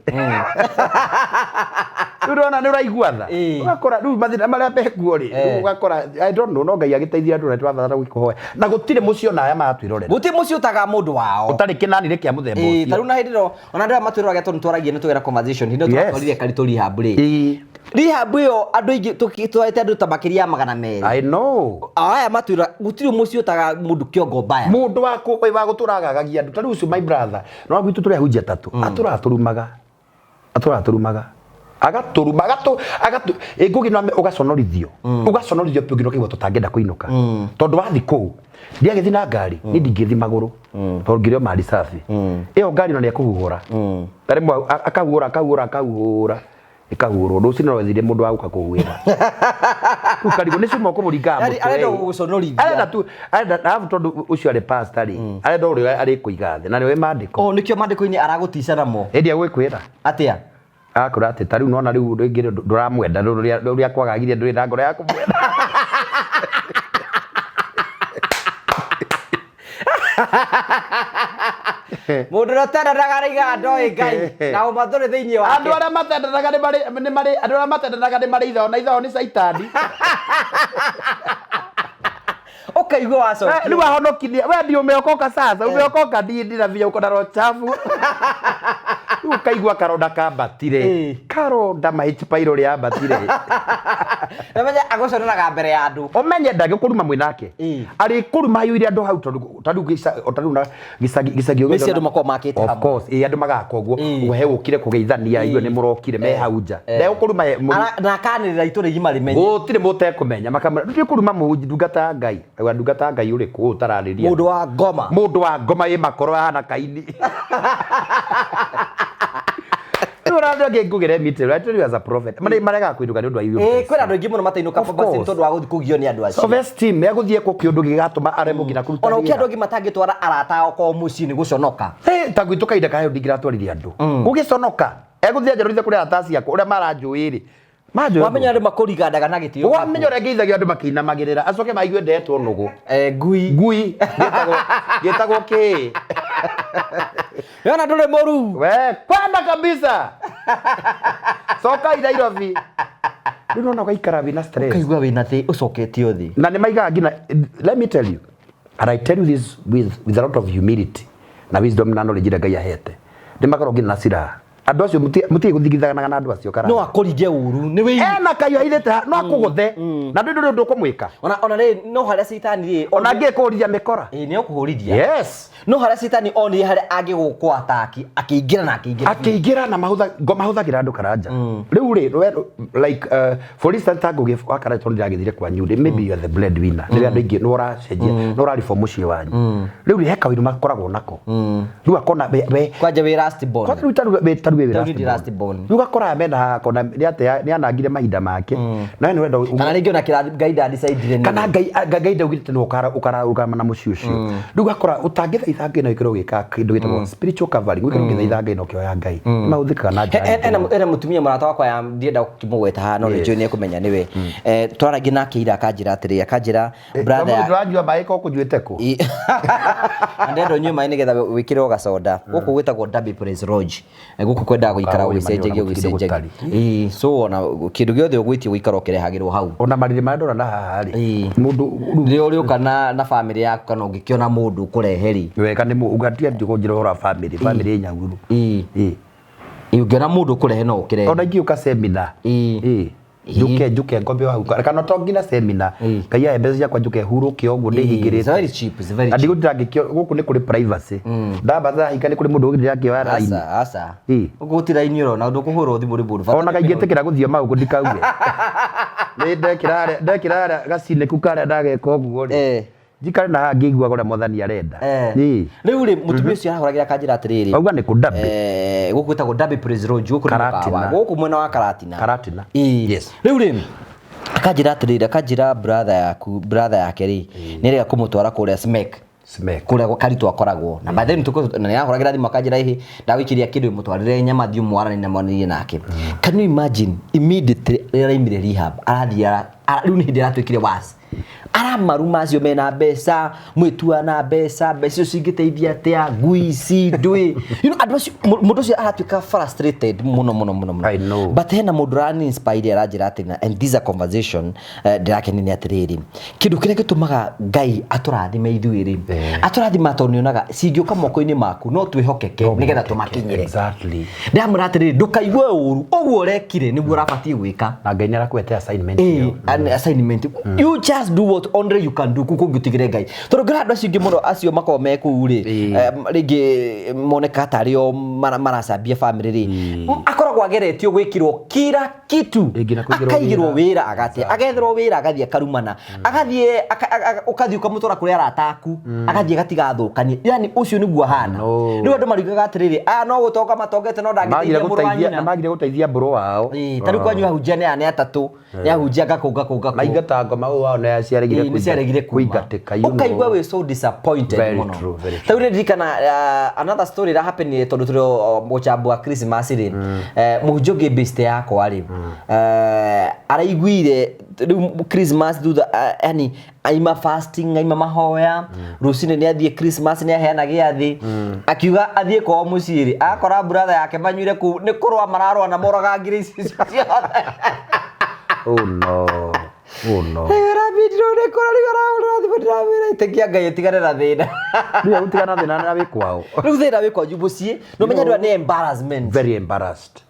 Rĩu ndona nĩ ũraigua tha. Ũgakora rĩu mathĩna marĩa mekuo rĩ, rĩu ũgakora I don't know no Ngai agĩteithia andũ na tũrabatara gũkĩhoya. Na gũtirĩ mũciĩ ona aya maratwĩrorera. Gũtirĩ mũciĩ ũtaga mũndũ wao. Ũtarĩ kĩnanire kĩa mũthemba ũcio. Ta rĩu na hĩndĩ ĩno ona andũ aya matwĩroraga tondũ nĩtwaragia nĩtũgera conversation hĩndĩ ĩyo tũratwarire Karitũ rehab rĩ. Rehab ĩyo andũ aingĩ twarĩte andũ ta makĩria ya 200. I know. Aya matwĩra gũtirĩ mũciĩ ũtaga mũndũ kĩongo mbaya. Mũndũ wa wa gũtũra agagagia andũ. Ta rĩu ũcio my brother, no gwitũ tũrĩ ahunjia atatũ. Atũraga tũrumaga. Atũraga tũrumaga. Agatũruma, agatũ, agatũ, ĩ Ngũgĩ no ũgaconorithio. Ũgaconorithio biũ nginya ũkaigua tũtangĩenda kũinũka. Tondũ wathiĩ kũu, ndiagĩthiĩ na ngari, niĩ ndingĩthiĩ magũrũ. Tondũ ngĩrĩ o mali safi. Ĩyo ngari ona nĩekũhuhũra. Ta rĩmwe akahuhũra, akahuhũra, akahuhũra. Ĩkahuhũrwo. Rũcinĩ no wethire mũndũ wa gũka kũhuhĩra. Rĩu karigũ nĩ cuma ũkũmũringaga Yaani mũtwe. arenda gũgũconorithia. Arenda tu, arenda, arabu tondũ ũcio arĩ pastor rĩ, arenda ũrĩa arĩkũiga thĩ, na nĩoĩ maandĩko. Oh, nĩkĩo maandĩko-inĩ aragũtica namo. Ĩndĩ egwĩkwĩra. Atĩa? Agakwĩra atĩ ta rĩu nona rĩu rĩngĩ ndũramwenda, rĩu ũrĩa akwagagire ndũrĩ na ngoro ya kũmwenda. Mũndũ ũrĩa ũtendanaga araigaga ndoĩ Ngai na ũma ndũrĩ thĩinĩ wake. Andũ arĩa matendanaga nĩ marĩ nĩ marĩ andũ arĩa matendanaga nĩ marĩ ithao na ithao nĩ caitani. Ũkaigua wacokia. Rĩu ahonokirie we ndio umeokoka sasa, umeokoka ndi ndina via uko na roho chafu. Rĩu ũkaigua karonda kambatire. Karonda ma H pylori yambatire. Namenya agũconoraga mbere ya andũ. Ũmenye ndangĩkũruma mwĩ nake. Arĩkũruma aiyũire andũ hau tondũ tarĩu o tarĩu na gĩcagi gĩcagi Mĩciĩ andũ makoragwo makĩte Of hamwe. course, ĩĩ andũ magaka ũguo. He ũkire kũgeithania igue nĩ mũrokire me hau nja. Ndegũkũruma Na akanĩrĩra itũra igima rĩmenye. Gũtirĩ mũtekũmenya makamwĩra ndũthiĩ kũruma mũhunji ndungata ya Ngai. Auga ndungata ya Ngai ũrĩkũ ũyũ ũtararĩria. Mũndũ wa ngoma. Mũndũ wa ngoma ĩ makoro ahana kaini. Rĩu ũrathiĩ ngĩngũgĩre mĩtĩ, I tell you as a prophet. Marĩ maregaga kũinũka nĩ ũndũ wa irio. Kwĩna andũ aingĩ mũno matainũka Of Bombasi nĩ course. tondũ wa gũthiĩ kũgio nĩ andũ acio. Self esteem egũthiĩ ekwo kĩũndũ gĩgatũma aremwo nginya kũruta Ona ũkĩ andũ wĩra. angĩ matangĩtwara arata ao kwao mũciĩ nĩ gũconoka. Hey, ta gwitũ kahinda kayo ndingĩratwarire andũ. Gũgĩconoka. Egũthiĩ anjarũrithie kũrĩ arata ciakwa ũrĩa maranjũĩ rĩ. Manjũĩ. Wamenya andũ makũrigandaga na gĩtĩo. Wamenya ũrĩa ngeithagia andũ makĩinamagĩrĩra acoke maigue ndetwo nũgũ. Ngui. Ngui. Gĩtagwo gĩtagwo kĩĩ? Yona ndũrĩ mũru. We kwenda kabisa. Cokai Nairobi. Rĩu nona ũgaikara wĩna stress. Ũkaigua wĩna thĩ ũcoketio thĩ. Na nĩ maigaga nginya, let me tell you, and I tell you this with a lot of humility na wisdom na knowledge ĩrĩa Ngai ahete. Nĩ makoragwo nginya na silaha. Andũ acio mũtige gũthigithanaga na andũ acio karanga. No akũringe ũru nĩ wĩ Ena kahiũ ahithĩte ha, no akũgũthe na ndũrĩ ndũrĩ ũndũ ũkũmwĩka. Ona rĩ no harĩa caitani rĩ Ona angĩkũhũrithia mĩkora. Ĩĩ nĩ ũkũhũrithia. Yes. No harĩa caitani onire harĩa angĩgũkũ ataki akĩingĩra na akĩingĩra. Akĩingĩra na mahũthagĩra andũ karanja. Rĩu rĩ, we, like for instance ta Ngũgĩ wa Karanja tondũ ndĩragĩthire kwanyu rĩ, maybe you are the breadwinner. Rĩrĩa andũ aingĩ nĩ ũracenjia, nĩ ũrareform mũciĩ wanyu. Rĩu rĩ, he kawĩra makoragwo nako. Rĩu akona we Kwanja wĩ last born. Kwanja rĩu tarĩu wĩ tarĩu wĩ Tarĩu last ndi born. last born. Rĩu ũgakora mena akona nĩ atĩa nĩ anangire mahinda make. Na we nĩ ũrenda Kana rĩngĩ ona kĩrathi Ngai nda decide nĩ. Kana Ngai Ngai ndaugĩte nĩ ũkararũgama na mũciĩ ũcio. Rĩu ũgakora ũtangĩthaitha Ngai na ũikare ũgĩka kĩndũ gĩtagwo spiritual covering, ũikare ũgĩthaitha Ngai na ũkĩhoya Ngai. Nĩ mahũthĩkaga na njĩra nyingĩ mũno. Ena mũtumia mũrata wakwa ya ndienda gũkĩmũgweta haha no nĩ njũĩ nĩ ekũmenya nĩwe. Twaragia nake ira akanjĩra atĩrĩ, akanjĩra brother Kamũndũ ndũranyua maĩ ko ũkũnyuĩte kũ? Ndĩrenda ũnyue maĩ nĩgetha wĩkĩrwo gacoda. Gũkũ gwĩtagwo Derby Place Lodge. Gũkũ kwendaga gũikara Ũkaga ũgĩcenjagia ũrĩma nĩ ũgĩcenjagia. Ĩĩ, so ona kĩndũ gĩothe ũgwĩtie gũikara ũkĩrehagĩrwo hau. Ona marĩrĩ marĩa ndona na haha rĩ, Ĩĩ. mũndũ rĩu Rĩrĩa ũrĩũka na bamĩrĩ yaku kana ũngĩkĩona mũndũ ũkũrehe rĩ. Wega nĩ ũgatia njũgũ njĩra ũhoro wa bamĩrĩ, bamĩrĩ nyaguru. Ĩĩ. Ĩĩ. Ĩĩ, ũngĩona mũndũ ũkũrehe no ũkĩrehe. Ona ingĩũka seminar. Ĩĩ. Ĩĩ. Njuke njuke ngombe hau kana to nginya seminar. Ĩĩ. Ngai ahe mbeca ciakwa njuke hurũke ũguo ndĩhingĩrĩte. It's very cheap, it's very Na cheap. ndigũtinda ngĩkĩo gũkũ nĩ kũrĩ privacy. Ndamba hinga nĩ kũrĩ mũndũ ũgĩthiĩ akĩoya raini. Aca, aca. Ĩĩ. Gũkũ gũtirĩ raini ũrona, ndũkũhũrwo thimũ nĩ mũndũ. Bata Ona nĩ kaingĩtĩkĩra gũthiĩ mau ndikauge. Nĩ ndekĩra harĩa ndekĩra harĩa gacinĩku karĩa ndageka ũguo rĩ. Njikare na haha ngĩiguaga ũrĩa mwathani arenda. Ĩĩ. Rĩu rĩ mũtumia ũcio arahũragĩra akanjĩra atĩrĩrĩ. Auga nĩ kũ Derby. Gũkũ gwĩtagwo Derby Place Lodge, gũkũ nĩ Karatina. mũkawa. Gũkũ mwena wa Karatina. Karatina. Ĩĩ. Yes. Rĩu rĩ akanjĩra atĩrĩrĩ, akanjĩra brother yaku, brother yake rĩ, nĩ arega kũmũtwara kũrĩa Smek. Smek. Kũrĩa gwa Karitũ akoragwo. Na by then tũko na nĩarahũragĩra thimũ akanjĩra ĩhĩ, ndagũikĩria kĩndũ mũtwarĩre nyama thiĩ mwaranie na mwanĩrie nake. Can you imagine immediately rĩrĩa araumire rehab, arathiĩ rĩu nĩ hĩndĩ aratuĩkire worse. Aramaruma acio mena mbeca, mwĩtua na mbeca, mbeca icio cingĩteithia atĩa, ngui ici, ndũĩ. You know, andũ acio, mũndũ ũcio aratuĩka frustrated mũno, mũno, mũno, mũno. I know. But hena mũndũ ũrani inspire aranjĩra atĩ, na, and this is a conversation, ndĩrakenia nĩ atĩrĩrĩ, kĩndũ kĩrĩa gĩtũmaga Ngai atũrathime ithuĩ rĩ, atũrathima tondũ nĩonaga cingĩũka moko-inĩ maku no twĩhokeke nĩgetha tũmakinyĩre. Exactly. Ndĩramwĩra atĩrĩrĩ, ndũkaigue ũru, ũguo ũrekire nĩguo ũrabatiĩ gwĩka. Na Ngai nĩarakũhete assignment ĩyo. An assignment. You just do what only you can do kũu kũngĩ ũtigĩre Ngai. Tondũ ngĩra andũ acio ingĩ mũno acio makoragwo me kũu rĩ, rĩngĩ moneka tarĩ o maracambia family rĩ. Akoragwo ageretio gwĩkĩrwo kila kitu. Rĩngĩ na kũigĩrwo Akaigĩrwo wĩra. wĩra agate, agetherwo wĩra agathiĩ akarumana. Agathiĩ, ũkathiĩ ũkamũtwara kũrĩ arata aku, agathiĩ agatigathũkanie. Yani ũcio nĩguo ahana. No. Rĩu andũ mariugaga atĩrĩrĩ, aya no gũtonga matongete no ndangĩteithia Magire mũrũ wa gũteithia, nyina. na magire gũteithia mbũrũ wao. Ĩĩ, ta rĩu kwanyu ahunjia nĩ aya nĩ atatũ, nĩ ahunjia ngakũ, ngakũ, ngakũ. Maingata ngoma ũũ wao nĩ aciarĩ ciaregire Ĩĩ, nĩ ciaregire kuma. kũingatĩka, you know. Ũkaigua wĩ so disappointed Very mũno. true, very Ta rĩu nĩndirikana another story ĩra happen tondũ tũrĩ o mũcambo wa Christmas rĩ, mũhunjia ũngĩ best yakwa rĩ, araiguire rĩu Christmas thutha, yani aima fasting, aima mahoya, rũcinĩ nĩ athiĩ Christmas, nĩ aheana gĩathĩ, akiuga athiĩ kwao mũciĩ rĩ, akora brother yake manyuire kũu, nĩ kũrũa mararũa na moragangire ici ciothe. Oh no. Oh no. Ĩtĩkia Ngai ũtigane na thĩna. Rĩu ũtigana thĩna na wĩ kwao. Rĩu thĩna wĩ kwanyu mũciĩ, na ũmenye andũ aya nĩ embarrassment. Very embarrassed.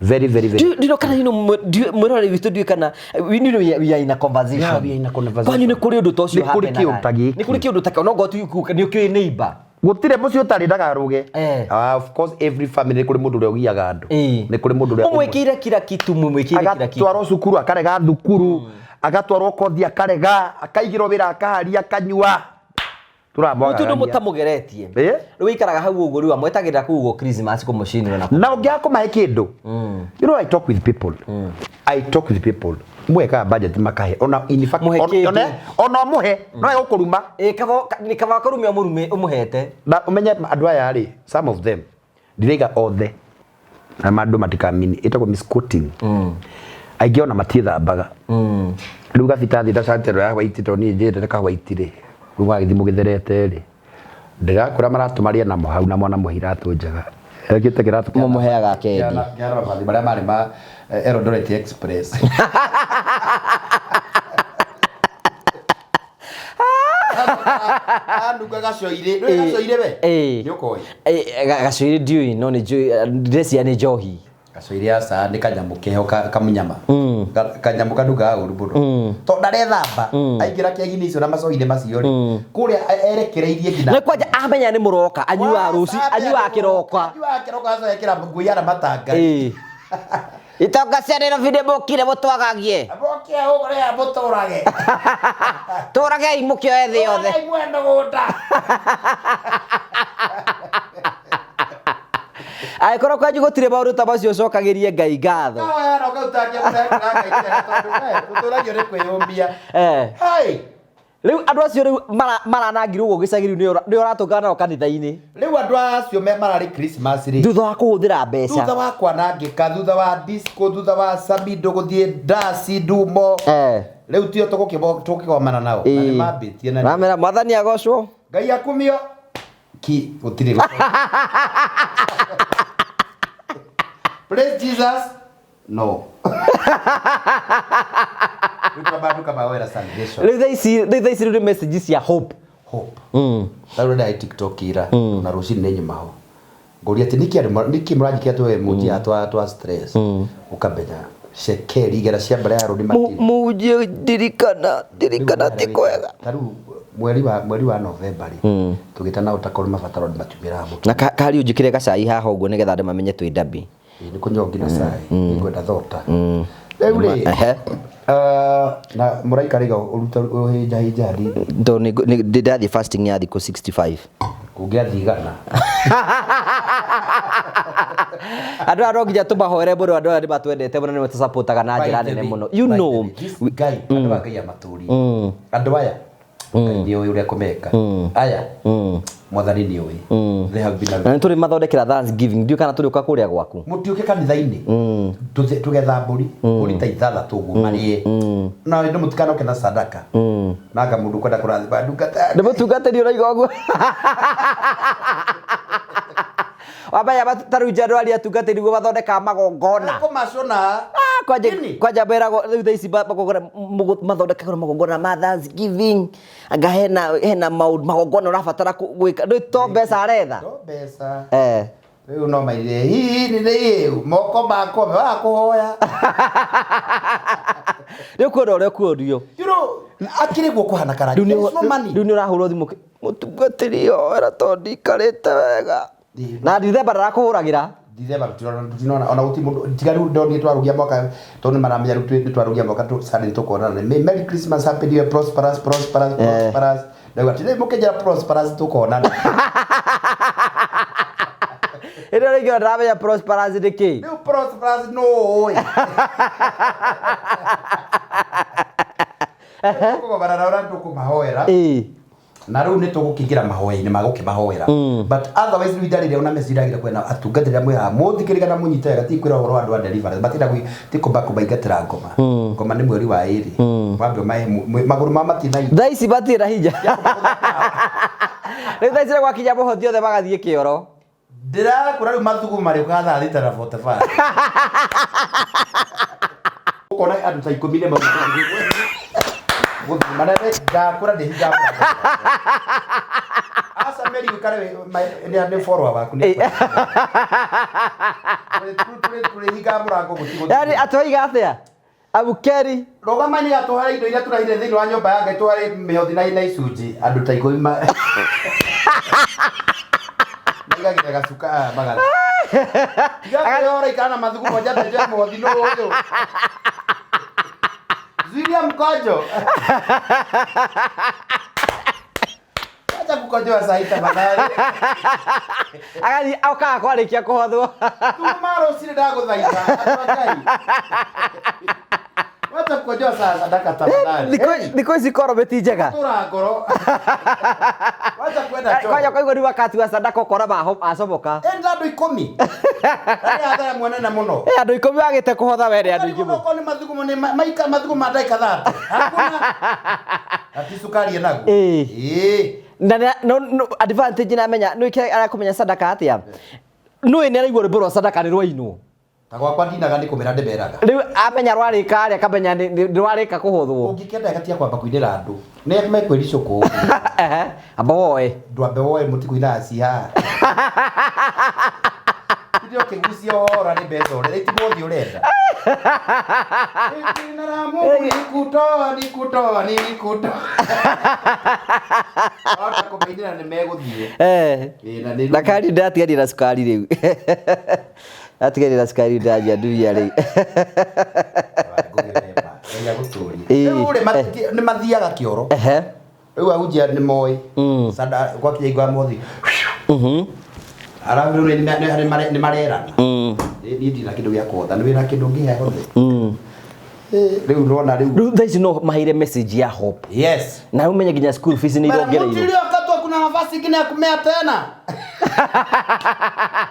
Very, very, very. Do you know kana you know mwĩroreri witũ ndiũĩ kana we you know we are in a conversation. Yeah, we are in a conversation. Kwanyu nĩ kũrĩ ũndũ ta ũcio Nĩ kũrĩ happenaga? kĩũndũ ta gĩkĩ. Nĩ kũrĩ kĩũndũ ta kĩu, no ngorwo nĩ ũkĩũĩ neighbor. Gũtirĩ mũciĩ ũtarĩ ndagarũge. Eh. Ah, of course every family nĩ kũrĩ mũndũ ũrĩa ũgiaga andũ. Ĩĩ. Nĩ kũrĩ mũndũ ũrĩa Ũmwĩkĩire kila kitu, mũmwĩkĩire kila kitu. Agatwarwo cukuru akarega thukuru, agatwarwo kothi akarega, akaigĩrwo wĩra akaharia akanyua. Mũtu ndũ Tũramwagagania. mũtamũgeretie. Ĩĩ. Rĩu wĩikaraga hau ũguo rĩu amwetagĩrĩra kũu ũguo Christmas kũmũcinĩra na Na ũngĩaga kũmahe kĩndũ, you know I talk with people. I talk with people. Mwekaga budget makahe. Ona in fact, Mũhe kĩndũ. ona ũmũhe, no egũkũruma. Ĩĩ, kaba nĩ kaba kũrumia mũrume ũmũhete. Na ũmenye andũ aya rĩ, some of them, ndiraiga othe, na andũ matikamini, ĩtagwo misquoting. Aingĩ ona matiĩthambaga. Rĩu gabita thĩ ta cati ĩno ya white tondũ niĩ njĩrĩte ka white rĩ, rĩu wagĩthiĩ mũgĩtherete rĩ, ndĩrakwĩra maratũ marĩe namo hau na mwana mũhe iratũ njega. Ekĩte kĩratũ kĩa- Mũmũheaga akendi. kĩa mavathi marĩa marĩ ma Eldoret Express. Anunga gacoirĩ. Nĩũĩ gacoirĩ we? Ĩĩ. Nĩũkoĩ? Ĩĩ, gacoirĩ ndiũĩ no nĩ njũĩ, ndĩreciria nĩ njohi. Gacoirĩ aca nĩ kanyamũ keho kamunyama. Kanyamũ kanungaga ũru mũno. Tondũ ndarethamba, aingĩra kegi-inĩ icio na macoirĩ macio rĩ, kũrĩa erekereirie nginya Na kwanja amenya nĩ mũroka, anyuaga rũci, anyuaga kĩroka. Anyuaga kĩroka acoka ekĩra nguo ihana matanga. Ĩĩ. Itonga cia Nairobi nĩ mũkire mũtwagagie. Mũke ũrĩa mũtũrage. Tũragei mũkĩoe thĩ yothe. Tũragei mwene mũgũnda. Angĩkorwo kwanyu gũtirĩ maũndũ ta macio ũcokagĩrie Ngai ngatho. Kahoya na ũkaruta kĩmũre Ngai tondũ we tũtũragio nĩ kwĩyũmbia. Eh. Hai. Rĩu andũ acio rĩu maranangirwo ũguo gĩcagi rĩu nĩo ũratũngana nao kanitha-inĩ. Rĩu andũ acio me mararĩ Christmas rĩ. Thutha wa kũhũthĩra mbeca. Thutha wa kwanangĩka, thutha wa disco, thutha wa samido gũthiĩ ndaci ndumo. Eh. Rĩu tio tũkĩgomana nao. Na Ĩĩ. nĩmambĩtie na Ramera mwathani agocwo. Ngai akumio. Ki gũtirĩ. Praise Jesus. No. Rĩu twamba tũkamawĩra salvation. Rĩu thaa ici rĩu thaa ici rĩu nĩ message cia hope. Hope. Tarĩu ndai TikTok ira na rũcinĩ nĩ nyuma ho. Ngũria atĩ nĩkĩ andũ nĩkĩ mũranjĩkĩra tũ emoji ya twa stress. Ũkamenya cekeri igera cia mbere ya rũni matirĩ. Mũhunjia ndirikana ndirikana ti kwega. Tarĩu mweri wa November rĩ tũgĩtana ũtakorwo mabataro nĩ matiumĩraga mũno. Na kari ũnjĩkĩre gacai haha ũguo nĩgetha andũ mamenye twĩ ndabi. Ĩĩ, nĩ kũnyua nginya cai nĩngwenda thota. Rĩu rĩ Ehe. na mũraika rĩga ũruta ũhĩnjahĩnja hanini. Tondũ ndathiĩ fasting ya thikũ 65. Ũngĩathiĩ igana. Andũ aya no nginya tũmahoere mũno, andũ aya nĩ matwendete mũno, nĩ matũsupportaga na njĩra nene mũno. You By the know. way, this guy, andũ a Ngai amatũrie. Andũ aya Ngai nĩ ũĩ ũrĩa kũmeka. Aya mwathani nĩ ũĩ. They have been a Na nĩ tũrĩ mathondekera Thanksgiving, ndiũĩ kana tũrĩũka kũrĩa gwaku. Mũtiũke kanitha-inĩ tũgetha mbũri mbũri ta ithathatũ ũguo marĩe na nĩ mũtikanoke na sadaka nanga mũndũ kwenda kũrathima ndungata Nĩ mũtungatĩri ũraiga ũguo. Wamenya ta rĩu Januari atungatĩri guo mathondekaga magongona. Kũmacũna. Ah, kwanja Nini? kwanja meragwo rĩu thaa ici magongona mathondekagwo magongona ma Thanksgiving, anga hena maũndũ magongona ũrabatara gwĩka rĩu to mbeca aretha. To mbeca. Eh. Rĩu no maire hihi nĩ moko makwa wa kũhoya. Rĩu kwĩna ũrĩa kuorio. You know, akĩrĩ guo kũhana karani. Rĩu There is no money. rĩu nĩ ũrahũrwo thimũ mũtungatĩri hoera tondũ ndikarĩte wega. Ĩĩ. Na Dithemba ndarakũhũragĩra. Dithemba tũtinona ona gũtirĩ mũndũ tiga rĩu ndonire twarugia mwaka tondũ nĩ maramenya rĩu nĩ twarugia mwaka Sunday tũkonana. Merry Christmas, Happy New Year, prosperous, prosperous, prosperous. Ndauga atĩ rĩu mũkĩnjĩra prosperous tũkonana. Ĩno rĩngĩ ona ndaramenya prosperous nĩ kĩ. Rĩu prosperous no ũĩ. Tũkũgomana na ũrĩa Tũkũmahoera. Na rĩu nĩ tũgũkĩingĩra mahoya-inĩ ma gũkĩmahoera, but otherwise rĩu ihinda rĩrĩa ona message iragĩra kwĩna atungatĩri arĩa mwĩhaga mũthikĩrĩria na mũnyite wega, ti kwĩra ũhoro wa andũ a deliverance matirenda ti kũmba kũmaingatĩra ngoma. Ngoma nĩ mweri wa 2, wambe ũmahe magũrũ ma matirĩ na hinya. Thaa ici matirĩ na hinya. Rĩu thaa ici gwakinya mũhothi othe magathiĩ kĩoro. Ndĩrakũra rĩu mathugumo marĩũkaga thaa 6 na 45, ũkona andũ ta 10 nĩ gũthiĩ manene. Ndakũra ndĩhingaga mũrango. Aca Mary, ũikare nĩ follower waku nĩ tũrĩhingaga mũrango gũtigũ. Yani atwaiga atĩa amukeri? Rũgamani atũhare indo iria tũrahire thĩinĩ wa nyũmba ya Ngai, tũhare mĩhothi na icunjĩ. Andũ ta 10 maigagĩrĩra gacuka aya magathiĩ. Tiga kwĩyora, ikara na mathugumo njambe njoe mũhothi nũ ũyũ. Zuiria mkojo. Acha kukojoa sahi tafadhali. Agathiĩ okaga kwarĩkia kũhothwo. Tuma rũcinĩ ndagũthaitha. Andũ a Ngai. Wacha kukojoa saa sadaka tafadhali. Thikũ ici korwo ti njega. Tura ngoro. Wacha kwenda choo. Kwanja kwaigua rĩu wakati wa sadaka ũkora macomoka. Enda andũ 10. Nĩ hathara mwenene mũno. Eh, andũ 10 wagĩte kũhotha wene andũ aingĩ mũno. Okorwo nĩ mathugumo nĩ maika mathugumo ma ndagĩka 30. Hakuna. Ati sukari ĩnaguo. Ĩĩ. Ĩĩ. Na no advantage na menya nĩ kĩrĩa arakũmenya sadaka atĩa nũĩ nĩ araigua rwĩmbo rwa sadaka nĩ rwainwo. Ta gwakwa ndinaga nĩ kũmĩra ndĩmeraga. Rĩu amenya rwarĩka arĩa akamenya nĩ rwarĩka kũhũthwo. Ũngĩkĩenda gatia kwamba kũinĩra andũ. Nĩ mekwĩricũkwo. Ehe, amba woe. Ndwambe woe mũtikũina ciha. Ithe ũkĩgucia ũhoro nĩ mbeca ũrĩa ti mũthĩ ũrenda. Jina la Mungu ni kutoa, ni kutoa, ni kutoa. Wahota kũmainĩra nĩ megũthiĩ. Ĩĩ, na nĩ Na kari ndatigaria na cukari rĩu, ndatigaria na cukari ndanyua ndumia rĩu. Ngai agũtũrie. Ĩĩ. Rĩu rĩ, nĩ mathiaga kĩoro. Rĩu ahunjia nĩ moĩ. Sada gwakinya hingo ya mũhothi. Arabu rĩu nĩ marerana. Niĩ ndirĩ na kĩndũ gĩa kũhotha, nĩ wĩna kĩndũ ũngĩhe hothe? Rĩu nĩwona rĩu. Rĩu thaa ici no maheire message ya hope. Yes. Na umenye nginya school fees nĩ irongereirwo. Mti uliokatwa kuna nafasi ingine ya kumea tena.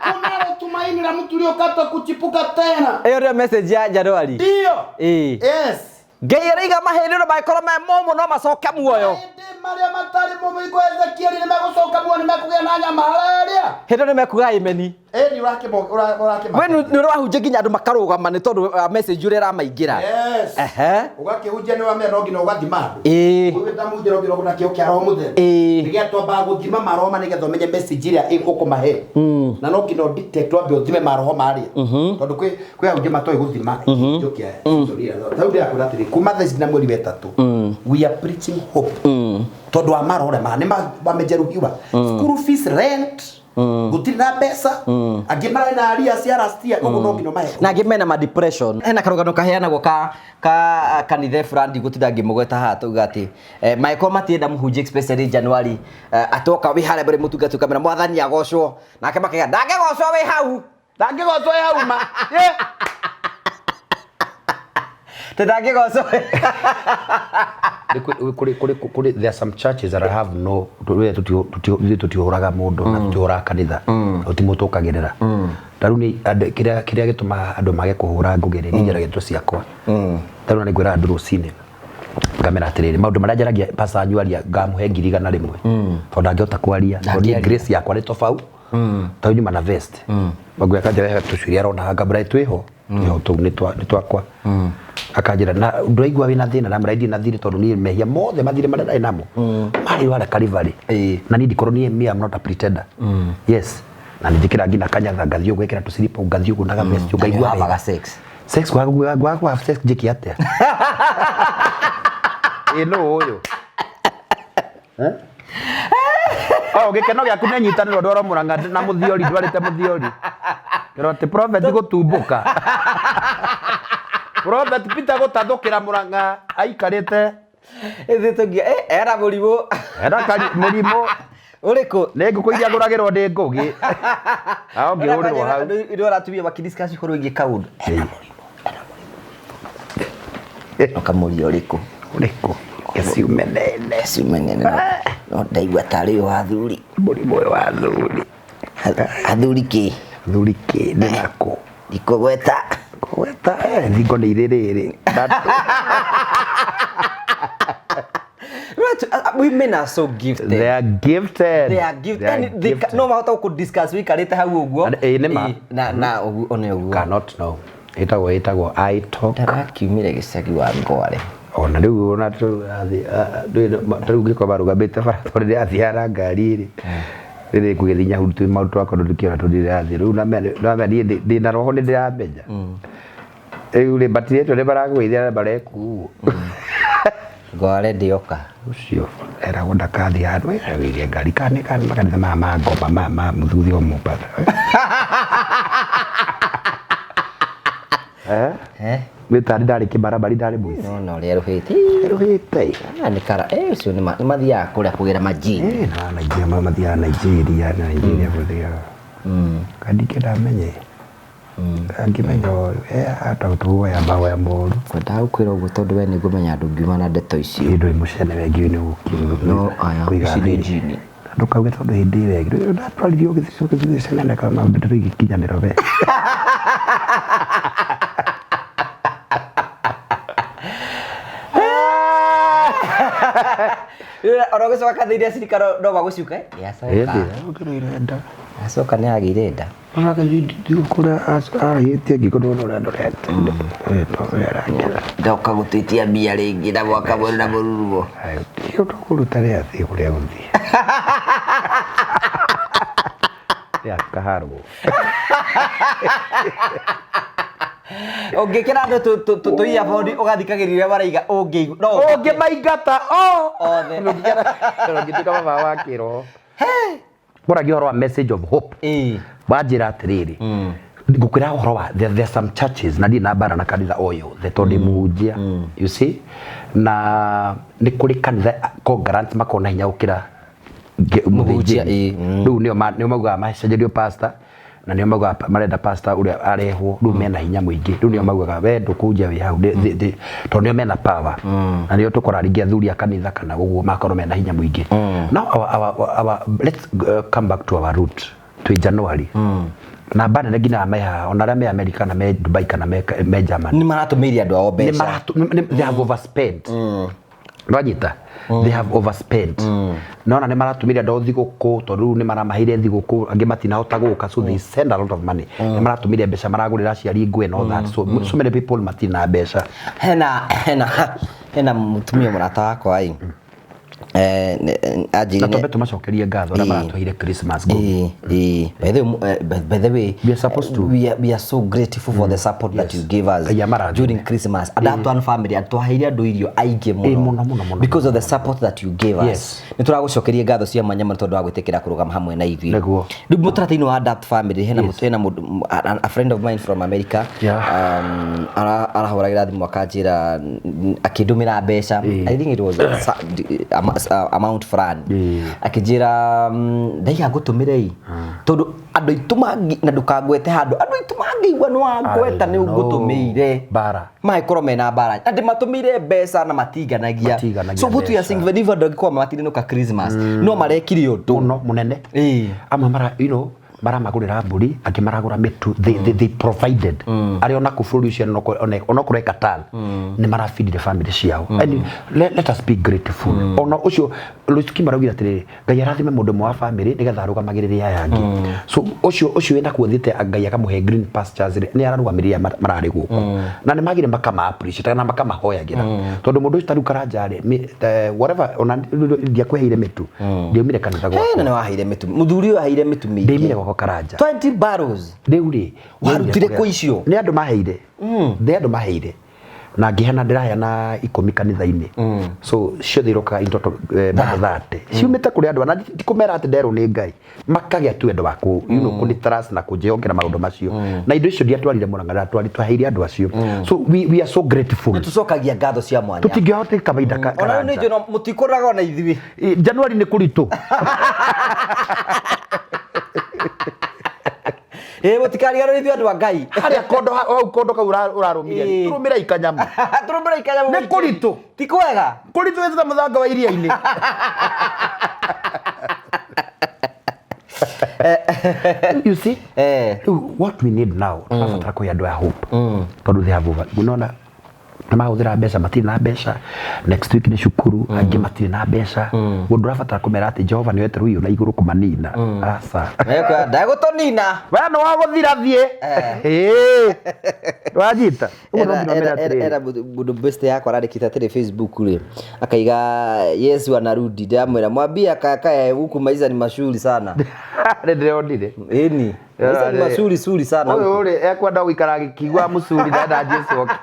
Kunalo tumaini la mtu uliokatwa kuchipuka tena. Ĩyo nĩyo message ya Januari. Ndio. Ĩĩ. Yes. Ngai araiga mahĩndĩ no mangĩkorwo me momũ no macoke muoyo. Mahĩndĩ marĩa matarĩ mũmĩiko Ezekieli nĩ megũcoka muoyo, nĩ mekũgĩa na nyama haleluya. Hĩndĩ ĩyo nĩ mekuga ameni. Ĩni ũrakĩma. We nĩ ũrahunjia nginya andũ makarũgama nĩ tondũ wa message ũrĩa ĩramaingĩra. Yes. Ũgakĩhunjia nĩ wamenya no nginya ũgathima andũ. Ĩĩ. Wĩ ta mũhunjia no nginya ũkorwo na kĩo kĩa Roho Mũtheru. Ĩĩ. Nĩgetha twambaga gũthima maroho nĩgetha ũmenye message ĩrĩa ũkũmahe. Na no nginya ũdetect wambe ũthime maroho marĩa. Tondũ kwĩ ahunjia matoĩ gũthima kĩo kĩa historia. Rĩu ndĩrakwĩra atĩrĩ, kuma thaa ici na mweri wa 3 we are preaching hope. Tondũ wa maroho ũrĩa nĩ mamejeruhiwa. School fees, rent, gũtirĩ na mbeca, angĩ mararĩ na aria cia last year, koguo no nginya ũmahe. Na angĩ mena ma depression. Hena karũgano kaheanagwo ka kanitha fulani gũtinda ngĩmũgweta haha tauga atĩ mangĩkorwo matienda mũhunjia especially January, atoka wĩ harĩa mbere mũtungati ũkamera mwathani agocwo, nake makaiga ndangĩgocwo wĩ hau. Ndangĩgocwo wĩ hau ma. Tĩ ndangĩgocwo. Kũrĩ there are some churches that have no ithuĩ tũtihũraga mũndũ na tũtihũraga kanitha, tũtimũtũkagĩrĩra. Ta rĩu nĩ andũ kĩrĩa gĩtũmaga andũ mage kũhũra ngũgĩ rĩ, niĩ njaragia ndeto ciakwa. Ta rĩu nĩ ngwĩra andũ rũcinĩ ngamera atĩrĩrĩ, maũndũ marĩa njaragia pastor wanyu aria ngamũhe 100,000 tondũ ndangĩhota kwaria, tondũ niĩ grace yakwa nĩ tofauti. Ta rĩu nyuma na vest Wangũi akanjĩra tũcuĩri arona ngamũra twĩho twĩho tũu nĩ twakwa. Akanjĩra na ndũraigua wĩna thĩna, ndamwĩra ndirĩ na thirĩ tondũ niĩ mehia mothe mathirĩ marĩa ndarĩ namo marĩ wara Calvary. Na niĩ ndikorwo niĩ me am not a pretender. Yes. Na nĩ njĩkĩra nginya kanyatha ngathiĩ ũguo ngekĩra tũciripo ngathiĩ ũguo na gavesti ngaigua Havaga wega. sex. Sex gwa sex njĩke atĩa? Ĩ nũ ũyũ? Oh, gĩkeno gĩaku nĩ nyitanĩrwo ndwaro Mũrang'a na mũthiori ndwarĩte mũthiori. Kĩro atĩ prophet gũtumbũka. Prophet Peter gũtathũkĩra Mũrang'a aikarĩte. Ithuĩ tũngia era mũrimũ. Era kari mũrimũ. Ũrĩkũ? Nĩ ngũkũ iria ngũragĩrwo ndĩ ngũgĩ. Nao ngĩhũrĩrwo hau. Andũ aratumia makidiscuss ũhoro wĩgiĩ kaũndũ. Ena mũrimũ, ena mũrimũ. Ũkamũria ũrĩkũ? Ũrĩkũ? Gĩciume nene. Ciume nene no ndaigua tarĩ ũyũ wa athuri. Mũrimũ ũyũ wa athuri. Athuri kĩ? Athuri kĩ nĩ nakũ? Ndikũgweta. Kũgweta thingo nĩ irĩ rĩrĩ. Right, women are so gifted. They are gifted. They are gifted. And they no mahota gũkũ discuss wĩikarĩte hau ũguo. Ĩĩ, nĩ ma. Ĩĩ, na ũguo nĩ ũguo. Cannot know. Ĩtagwo I talk. Ndarakiumire gĩcagi wa Ngware. Ona rĩu ona rĩu ngĩkorwo marũgamĩte bara tondũ ndĩrathiaga na ngari rĩ. Rĩrĩ ngũgĩthiĩ Nyahururu maũndũ twakorwo tũkĩona tũndĩrathiĩ. Rĩu namenya niĩ ndĩna roho nĩ ndĩramenya. Rĩu rĩ matirĩtwo nĩ marakũgeithia na marekuo. Ngware ndĩoka. Ũcio eragwo ndakathiĩ handũ agĩire ngari kana nĩ kana makanitha maya ma ngoma ma ma mũthuri wa Mombatha. Eh? Eh? Nĩ tarĩ ndarĩ kĩbarabari ndarĩ mũici. No na ũrĩa erũhĩte. Erũhĩte. Ah, nĩ kara eh ũcio nĩ mathiaga kũrĩa kũgĩra majini. Eh, na Nigeria mathiaga Nigeria na Nigeria gũthiaga. Kandike ndamenye. Angĩmenya hata gũtũhoya mahoya moru. Kwendaga gũkwĩra ũguo tondũ we nĩngũmenya ndũngiuma na ndeto icio. Hĩndĩ ĩmwe ciana wengi nĩ gũkĩrwo. No aya ici nĩ njini. Ndũkauge tondũ hĩndĩ ĩyo ĩngĩ ndatwaririo gĩthiĩ ciana kama maũndũ ndĩrĩgĩkinyanĩra we. Ona ũgĩcoka kanitha iria cirikara no magũcuka. Hĩndĩ Yacoka. ĩrĩa nda. Acoka nĩ agĩire nda. Kũrĩa arahĩtie ngingo ndona ũrĩa ndorete. Ndoka gũtwĩtia mbia rĩngĩ na mwaka mwerũ na mũrurumo. Ĩyo tũkũruta rĩa thiĩ kũrĩa gũthiĩ. Ya kaharwo. Ũngĩkĩra andũ tũ earphone ũgathikagĩrĩria ũrĩa maraiga ũngĩigua. No Ũngĩmaingata o Othe. Ũngĩtuĩka baba wa kĩroho. Kũragia ũhoro wa message of hope. Ĩĩ. Wanjĩra atĩrĩrĩ. Ngũkwĩra ũhoro wa there are some churches na ndirĩ na mbara na kanitha o yothe tondũ ndĩ mũhunjia. You see? Na nĩ kũrĩ kanitha congregants makoragwo na hinya gũkĩra Mũhunjia, mũthĩnjĩri. ĩĩ. Rĩu nĩo maugaga macenjerio pastor na nĩo maugaga marenda pastor ũrĩa arehwo rĩu mena hinya mũingĩ rĩu nĩo maugaga we ndũkũhunjia wĩ hau tondũ nĩo mena power na nĩo tũkoraga rĩngĩ athuri a kanitha kana ũguo makorwo mena hinya mũingĩ. Now our let's come back to our root twĩ January na mbara nene nginya me haha ona arĩa me America na me Dubai kana me Germany Nĩ maratũmĩire andũ ao mbeca. They have overspent. Nwanyita they have overspent. Nona nĩ maratũmĩire andũ ao thigũkũ tondũ rĩu nĩ maramaheire thigũkũ angĩ matinahota gũka so they send a lot of money. Nĩ maratũmĩire mbeca maragũrĩra aciari nguo and all that so so many people matina mbeca. Hena mũtumia mũrata wakwa ĩ. Na Anjĩrire twambe tũmacokerie ngatho arĩa maratũheire Christmas go. By the way, We are supposed to. We are so grateful for the support that you gave us Ngai amarathime. during Christmas. Adapt one family, atwaheire andũ irio aingĩ Ĩĩ, mũno, mũno, mũno, because of the support that you gave us. Yes. Nĩ tũragũcokeria ngatho cia mwanya mũno tondũ wa gwĩtĩkĩra kũrũgama hamwe na ithuĩ. Nĩguo. Rĩu mũtaratara-inĩ wa Adapt Family hena hena mũndũ a friend of mine from America arahũragĩra thimũ akanjĩra akĩndũmĩra mbeca. I think it was a amount fulani. Akĩnjĩra ndaiga ngũtũmĩre ĩ tondũ andũ aitũ na ndũkangwete handũ andũ aitũ mangĩigua nĩ wangweta nĩ ngũtũmĩire Mbara. mangĩkorwo mena mbara na ndĩmatũmĩire mbeca na matiganagia. Matiganagia So what we are mbeca. saying, even if andũ angĩkorwo matinenũka Christmas no marekire ũndũ Mũno mũnene. Amwe mara you know maramagũrĩra mbũri angĩ maragũra mĩtu they provided arĩa ona kũ bũrũri ũcio onokorwo e Qatar nĩ marabindire family ciao. And let us be grateful. Ona ũcio Lucy Kim araugire atĩrĩrĩ Ngai arathime mũndũ ũmwe wa family nĩgetha arũgamagĩrĩre aya angĩ. So ũcio wĩna kuo thiĩte Ngai akamũhe green pastures rĩ, nĩ ararũgamĩrĩra mararĩ gũkũ. Na nĩ magire makama appreciate na makamahoyagĩra. Tondũ mũndũ ũcio ta rĩu Karanja rĩ, whatever ona ndiakweheire mĩtu ndiaumire kanitha gwakwa. Na nĩ waheire mĩtu mũthuri ũyũ aheire mĩtu mĩingĩ. Ndiaumire gwakwa Karanja. 20 barrels. Rĩu rĩ, Warutire kũ icio? Nĩ andũ maheire. Nĩ andũ maheire. Na ngĩheana ndĩraheana 10 kanitha-inĩ. So ciothe irokaga in total bado 30. Ciumĩte kũrĩ andũ na ti kũmera atĩ nderwo nĩ Ngai. Makagĩa tu wendo wa kũ, you know, kũni trust na kũnjĩhokera maũndũ macio. Na indo icio ndiatwarire Mũrang'a, ndatwarire twaheire andũ acio. So we are so grateful. Nĩ tũcokagia ngatho cia mwanya. Tũtingĩhota kawaida Ona rĩu nĩ Karanja. njũĩ no mũtikũraga ona ithuĩ. January nĩ kũritũ. Ĩ mũtikariganĩrwo ithuĩ andũ a Ngai. Harĩa kondo hau kondo kau ũrarũmire. Ĩĩ. Tũrũmĩrei kanyamu. Tũrũmĩrei kanyamu. Nĩ kũritũ. Ti kwega. Kũritũ wĩta mũthanga wa iria-inĩ. You see? Rĩu what we need now, tũrabatara kũhe andũ aya hope. Tondũ they have over. Unaona nĩ mahũthĩra mbeca matirĩ na mbeca, next week nĩ cukuru, angĩ matirĩ na mbeca. Ũguo ndũrabatara kũmera atĩ Jehova nĩ oete rũhiũ na igũrũ kũmanina. Aca. Ndagũtũnina. We nĩ wa gũthira thiĩ. Ĩĩ. Wanyita? Ũguo no nginya ũmere atĩrĩrĩ. Era mũndũ best yakwa arandĩkĩte atĩrĩ Facebook rĩ, akaiga Yesu anarudi, ndĩramwĩra mwambie akakae huku maisha ni mazuri sana. Nĩ ndĩronire. Ĩni. Maisha ni mazuri suri sana. Ũyũ rĩ ekwenda gũikara agĩkigua mũcuri ndenda Jesu oke.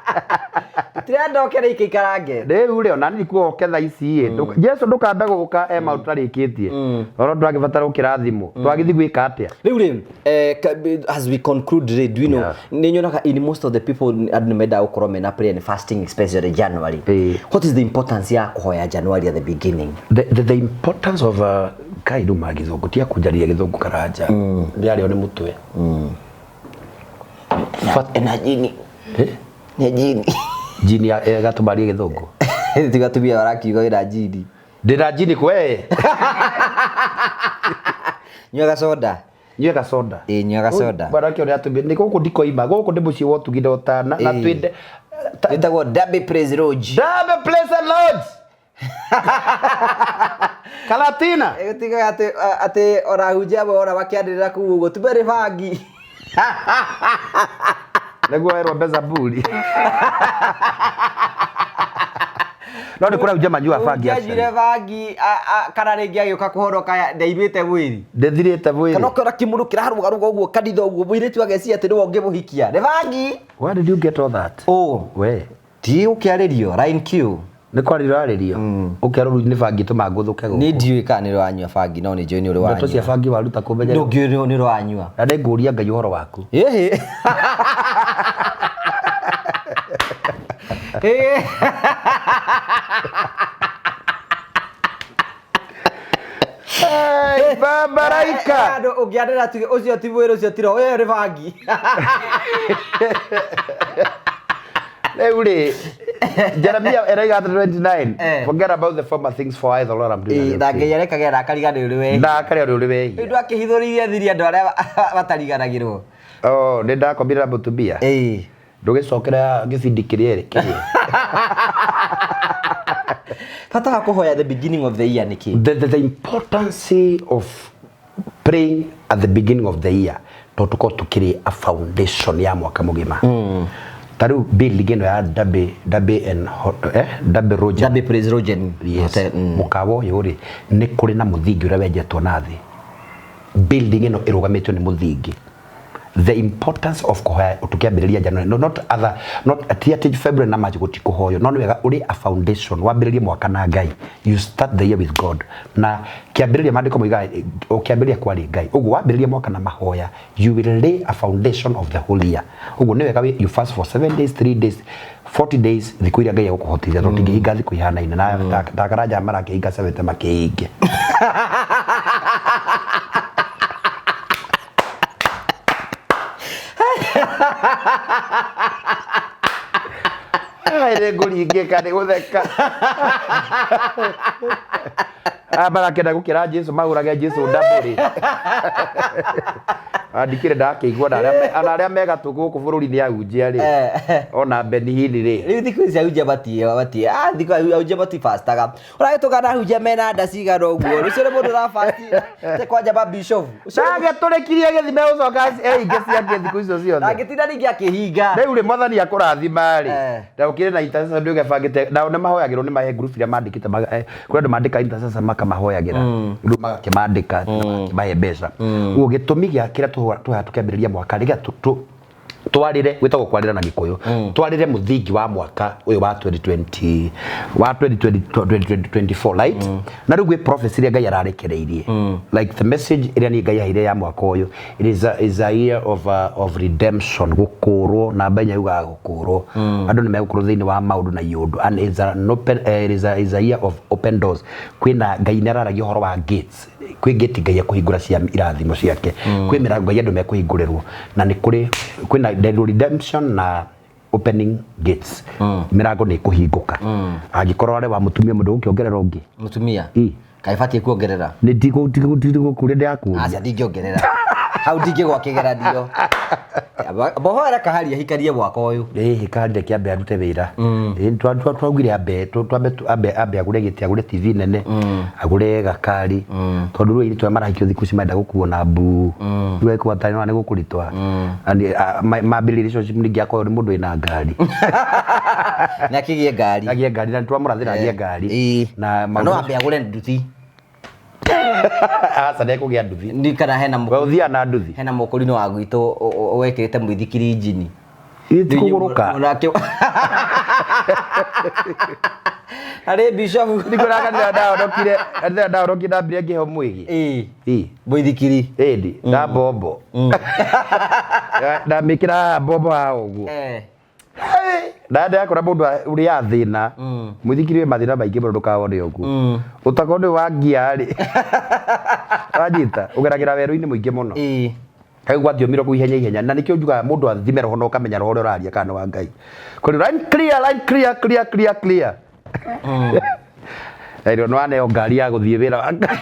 Tirenda oke rĩ ikĩikarange. Rĩu rĩ ona niĩ kuo oke thaa ici ĩ. Jesu ndũkambe gũka e maũndũ ũtarĩkĩtie. Oro ndũragĩbatara gũkĩrathimwo. Twagĩthiĩ gwĩka atĩa? Rĩu rĩ as we conclude rĩ, do you know, nĩ nyonaga in most of the people andũ nĩ mendaga gũkorwo mena prayer and fasting, especially January. What is the importance ya kũhoya January at the beginning? The importance of Ngai rĩu ma gĩthũngũ tia kũnjarĩria gĩthũngũ karanja. Ndĩarĩo nĩ mũtwe. Na jini. Nĩ jini. Jini ĩgatũmaria gĩthũngũ. Tiga atumia marakiuga wĩna jini. Ndĩna jini kwe. Nyua gacoda. Nyue gacoda. Ĩĩ nyua gacoda. Bwana kĩo nĩ atumia nĩ gũkũ ndikoima gũkũ nĩ mũciĩ wa ũtugi na ũtana na twĩnde. Wĩtagwo Derby Praise Lodge. Derby Praise Lodge. Kalatina. Tiga atĩ atĩ ona ahunjia amwe ona makĩanĩrĩra kũu ũguo tumbe nĩ bangi. Nĩguo werwo Bezabuli. No nĩ kũrahunjia manyua bangi. Ũngĩanyuire bangi kana rĩngĩ agĩũka kũhonoka ndaimĩte mwĩrĩ. Ndĩthirĩte mwĩrĩ. Kana ũkĩona kĩmũndũ kĩrarũgarũga ũguo kanitha ũguo mũirĩtu agecia atĩ nĩwe ũngĩmũhikia. Nĩ bangi. Where did you get all that? Oh. We. Ti ũkĩarĩrio line Q. Nĩ kwarĩrio arĩrio. Ũkerwo rĩu nĩ bangi tũma ngũthũke gũkũ. Nĩ ndiũĩ kana nĩ ũranyua bangi no nĩ njũĩ nĩ ũrĩ wanyua. Ndeto cia bangi waruta kũmenya. Ndũngĩũĩ nĩ ũranyua. Na nĩ ngũria Ngai ũhoro waku. Ĩhĩ. Hey, Baba Raika. Andũ ũngĩanĩra tuge ũcio ti mwĩrĩ ũcio ti roho ĩyo nĩ bangi. Rĩu rĩ Jeremiah eraiga 29, forget about the former things, for I the Lord am doing a new Na thing. Ngai arekagĩra ndakariganĩrwo nĩ wehia. Ndakariganĩrwo nĩ wehia. Rĩu ndwakĩhithũrĩirie thiri andũ arĩa matariganagĩrwo. Oh, nĩ ndakomire na mũtumia. Ĩĩ. Ndũgĩcokera gĩbindi kĩrĩa ĩrĩ kĩrĩa. Bata wa kũhoya the beginning of the year nĩ kĩ? The importance of praying at the beginning of the year tondũ tũkorwo tũkĩrĩ a foundation ya mwaka mũgima. Ta rĩu building ĩno ya Derby, Derby and Derby Roger. Derby Praise Roger. Yes. Hotel, Mũkawa ũyũ rĩ nĩ kũrĩ na mũthingi ũrĩa wenjetwo na thĩ. Building ĩno ĩrũgamĩtio nĩ mũthingi. The importance of kũhoya tũkĩambĩrĩria January, no, not other, not ti atĩ February na March gũtikũhoywo, no nĩ wega ũrĩ a foundation wambĩrĩrie mwaka na Ngai. You start the year with God. Na kĩambĩrĩria maandĩko moigaga ũkĩambĩrĩria kwarĩ Ngai. Ũguo wambĩrĩria mwaka na mahoya, you will lay a foundation of the whole year. Ũguo nĩ wega you fast for 7 days, 3 days, 40 days thikũ iria Ngai egũkũhotithia tondũ ndingĩhinga thikũ ihanaine na takaranja marakĩhinga 70 makĩhinge. Ai nĩ ngũringĩka nĩ gũtheka. Aya marakĩenda gũkĩra Jesu mahũrage Jesu ndabũrĩ. Andikire ndakĩigua na arĩa me gatũ gũkũ bũrũri-inĩ ahunjia rĩ. Ona Benny Hinn rĩ. Rĩu thikũ ici ahunjia matie thikũ ahunjia matibastaga. Ũragĩtũngana na ahunjia mena nda cigana ũguo. Rũciũ nĩ mũndũ ũrabasti te kwanja ma bishop. Ndagĩtũrĩkirie gĩthima gũcoka einge ciake thikũ icio ciothe. Ndangĩtinda ningĩ akĩhinga. Rĩu rĩ mwathani akũrathima rĩ. Na ũkĩrĩ na intercessor ndũge bangĩte nao nĩ mahoyagĩrwo nĩ mahe group iria mandĩkĩte kũrĩ andũ mandĩkaga intercessor makamahoyagĩra. Rĩu magakĩmandĩka makĩmahe mbeca. Ũguo gĩtũmi gĩa kĩrĩa tũhoya tũkĩambĩrĩria mwaka rĩrĩa twarĩre gwĩtagwo kwarĩra na Gĩkũyũ. Twarĩre mũthingi wa mwaka ũyũ wa 2020 wa 2024, right? Na rĩu gwĩ prophecy iria Ngai ararekereirie. Like the message ĩrĩa niĩ Ngai aheire ya mwaka ũyũ, it is a year of redemption, gũkũrwo, namba inya yugaga gũkũrwo. Andũ nĩ megũkũrwo thĩinĩ wa maũndũ na iũndũ. And it's an open, it is a, is a year of open doors. Kwĩna Ngai nĩ araragia ũhoro wa gates. Kwĩ gate Ngai ekũhingũra cia irathimo ciake, kwĩ mĩrango Ngai andũ mekũhingũrĩrwo, na nĩ kũrĩ kwĩna the redemption na opening gates. Mĩrango nĩ ĩkũhingũka. Angĩkorwo arĩ wa mũtumia, mũndũ gũkĩongerera ũngĩ. Mũtumia? Ĩ. Kaĩ batiĩ kuongerera? Nĩ ndigũkũria, ndĩrakũria. Aca, ndingĩongerera hau, ndingĩgwa kĩgeranio. Mbohoera kahari ahikarie mwaka ũyũ. Ĩĩ, karire kĩambe arute wĩra. Ĩĩ, twaugire ambe twambe ambe agũre gĩtĩ, agũre TV nene, agũre gakari, tondũ rĩu airĩtu aya marahikio thikũ ici marenda gũkuo na mbuu. Rĩu ekũhota nĩ gũkũritũha. Mambĩrĩria relationship, ningĩ akorwo nĩ mũndũ wĩna ngari. Nĩ akĩgĩe ngari. Agĩe ngari, na twamũrathĩra agĩe ngari. Na Na no ambe agũre nduthi. Aca, ndekũgĩa nduthi. Ndi kana hena We ũthiaga na nduthi? Hena mũkũrinũ wa gwitũ wekĩrĩte mũithikiri injini. Ĩ, ti kũgũrũka. Onake harĩ bishop. Nĩkũra kanitha ndahonokire, kanitha ndahonokire, ndambire ngĩheo mwĩgi. Ĩ, mũithikiri. Ĩndi na mbombo, ndamĩkĩra haha mbombo haha ũguo. Na ndakora mũndũ ũrĩa thĩna mũithikiri wĩ mathĩna maingĩ mũno, ndũkawone ũguo ũtakorwo nĩ wa ngia rĩ, wanyita ũgeragĩra werũ-inĩ mũingĩ mũno. Kaĩ gwathiomirwo kũu ihenya ihenya, na nĩkĩo njugaga mũndũ athime roho na ũkamenya roho ũrĩa ũraria kana nĩ wa Ngai. Kũrĩ line clear, line clear, clear, clear, clear. Ĩno nĩ waneo ngari ya gũthiĩ wĩra wa Ngai.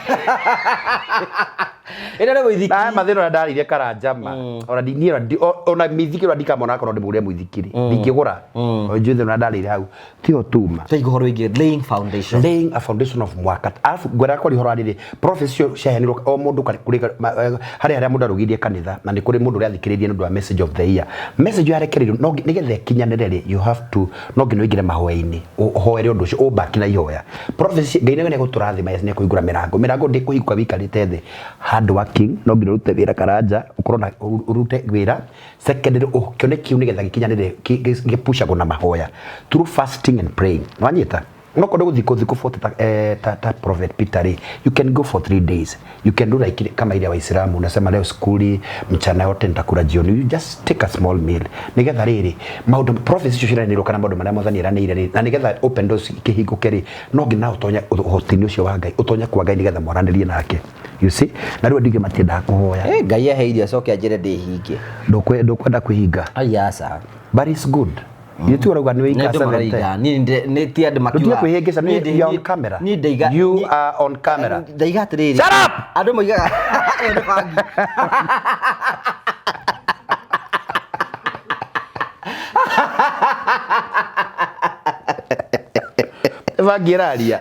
Ĩno nĩ mũithikiri. Na mathĩna ũrĩa ndarĩire Karanjama, ona niĩ ona mĩithikiri ona ndikamona akorwo ndĩmũgũrĩre mũithikiri, ndingĩgũra. O njũĩ thĩna ũrĩa ndarĩire hau tiyo tuma. Twaigua ũhoro wĩgiĩ laying foundation. Laying a foundation of mwaka. Alafu ngwenda kwaria ũhoro wa rĩrĩ, prophecy icio ciaheanirwo o mũndũ kũrĩ harĩ harĩa mũndũ arũgĩirie kanitha, na nĩ kũrĩ mũndũ ũrĩa athikĩrĩirie nĩ ũndũ wa message of the year. Message ĩyo yarekereirio no nĩgetha ĩkinyanĩre rĩ, you have to, no nginya ũingĩre mahoya-inĩ, ũhoere ũndũ ũcio, ũmbaki na ihoya. Prophecy, Ngai nĩ egũtũrathima, yes, nĩ ekũhingũra mĩrango. Mĩrango ndĩkũhingũka wĩikarĩte thĩ. Hard working, no nginya ũrute wĩra Karanja, ũkorwo na ũrute wĩra. Secondary, kĩoneki kĩu nĩgetha gĩkinyanĩre gĩpushagwo na mahoya through fasting and praying. Wanyita? No korwo gũthiĩ thikũ 40 ta Prophet Peter rĩ, you can go for 3 days. You can do like kama ile ya Waislamu, unasema leo skuli mchana yote, nitakula jioni. You just take a small meal nigetha rĩrĩ maũndũ prophecy icio ciranĩrwo kana maũndũ marĩa Mwathani eranĩire rĩ, na nigetha open doors ikĩhingũke rĩ, no nginya ũtonye ũhoti-inĩ ũcio wa Ngai, ũtonye kwa Ngai nigetha mwaranĩrie nake, you see. Na rĩu andũ aingĩ matiendaga kũhoya. Ngai ahe irio acoke anjĩre ndĩhinge. Ndũkwenda kwĩhinga. Ai, aca. But it's good. Ithuĩ tu ũrauga nĩ Nĩ wĩika andũ 7 maroiga niĩ nĩ ti andũ makiuga. Ndũtige kwĩhĩngĩca, Niĩ you are on camera. Niĩ ndaiga. You are on camera. Ndaiga atĩrĩrĩ. Shut up! Andũ moigaga ĩyo nĩ bangi. Bangi ĩraria.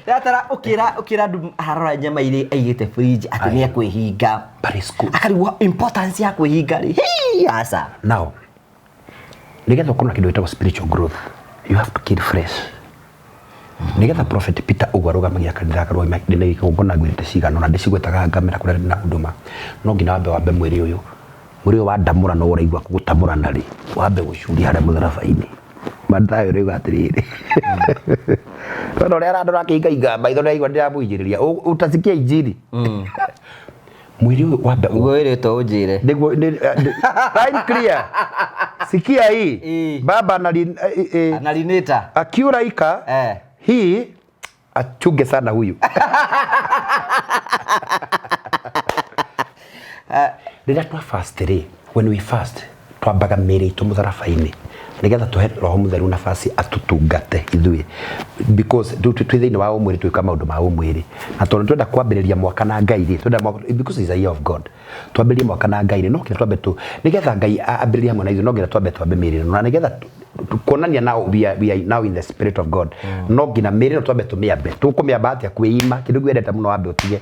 Yatara ũkĩra andũ ararora nyama iria aigĩte fridge atĩ nĩ ekwĩhinga. But it's good. Akarigwo importance ya kwĩhinga rĩ. Hii, aca. Now, nĩgetha ũkorwo na kĩndũ gĩtagwo spiritual growth, you have to kill fresh. Nĩgetha Prophet Peter ũguo arũgamagia kanitha, akarũgamia ndĩna igongona ngwĩrĩte cigana na ndĩcigwetaga ngamera kũrĩa ndĩna huduma, no nginya wambe mwĩrĩ ũyũ wa ndamũra no ũraigua gũtamũrana rĩ, wambe gũcuria harĩa mũtharaba-inĩ. Mathayo rĩuga atĩrĩrĩ, tondũ ũrĩa arandora akĩingainga maitho nĩaigua ndĩramũigĩrĩria, utasikia injili. Mwĩrĩ ũyũ wambe Nĩguo wĩrĩtwo ũnjĩre. Nĩguo line clear, sikia hii. Baba na Analinita. Akiuraika hii achunge sana huyu. Rĩrĩa twa fast rĩ, when we fast, twambaga mĩĩrĩ itũ mũtharaba-inĩ nĩgetha tũhe Roho Mũtheru nafasi atũtungate ithuĩ, because twĩ thĩinĩ wa ũmwĩrĩ, twĩka maũndũ ma ũmwĩrĩ, na tondũ twenda kwambĩrĩria mwaka na Ngai rĩ, twenda mwaka, because it's a year of God, twambĩrĩrie mwaka na Ngai rĩ, no nginya twambe tu nĩgetha Ngai ambĩrĩrie hamwe na ithuĩ, no nginya twambe mĩĩrĩ ĩno, na nĩgetha kuonania now we are now in the spirit of God, no nginya mĩĩrĩ ĩno twambe tũmĩambe. Tũkũmĩamba atĩa? Kwĩima kĩndũ kĩu wendete mũno, wambe ũtige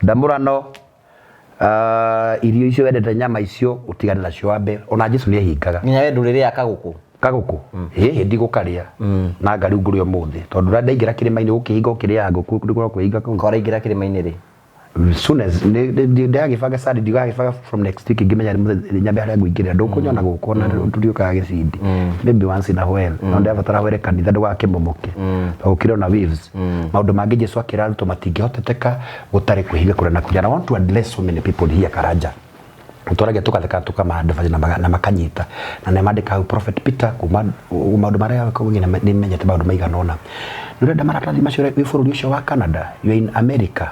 ndamũrano, irio icio wendete, nyama icio, ũtigane nacio wambe. Ona Jesu nĩ ehingaga. Nginya we ndũrĩrĩa kagũkũ? Kagũkũ ĩhĩ, ndigũkarĩa na ngari ngũrĩ ũmũthĩ, tondũ rĩrĩa ndaingĩra kĩrĩma-inĩ gũkĩhinga ũkĩrĩaga ngũkũ nĩgũkorwo kwĩhinga kũu. Koraingĩra kĩrĩma-inĩ rĩ? Soon as ndagĩbanga Sunday, ndigagĩbanga from next week, ngĩmenya nĩ mũthenya nyambe harĩa ngũingĩrĩra, ndũkũnyona gũkũ ona tũtiũkaga gĩcindi, maybe once in a while, no ndĩrabatara hwere kanitha ndũgakĩmomoke tondũ gũkĩrĩ ona waves. Maũndũ mangĩ Jesu akĩra arutwo matingĩhoteteka gũtarĩ kwĩhinga kũrĩa na kũrĩa. And I want to address so many people here Karanja. Twaragia tukatheka tukamadvise na makanyita na nĩ mandĩka hau Prophet Peter kuma maũndũ marĩa nĩ menyete maũndũ maigana ũna. Nĩ ũrenda maratathi macio wĩ bũrũri ũcio wa Canada, you are in America.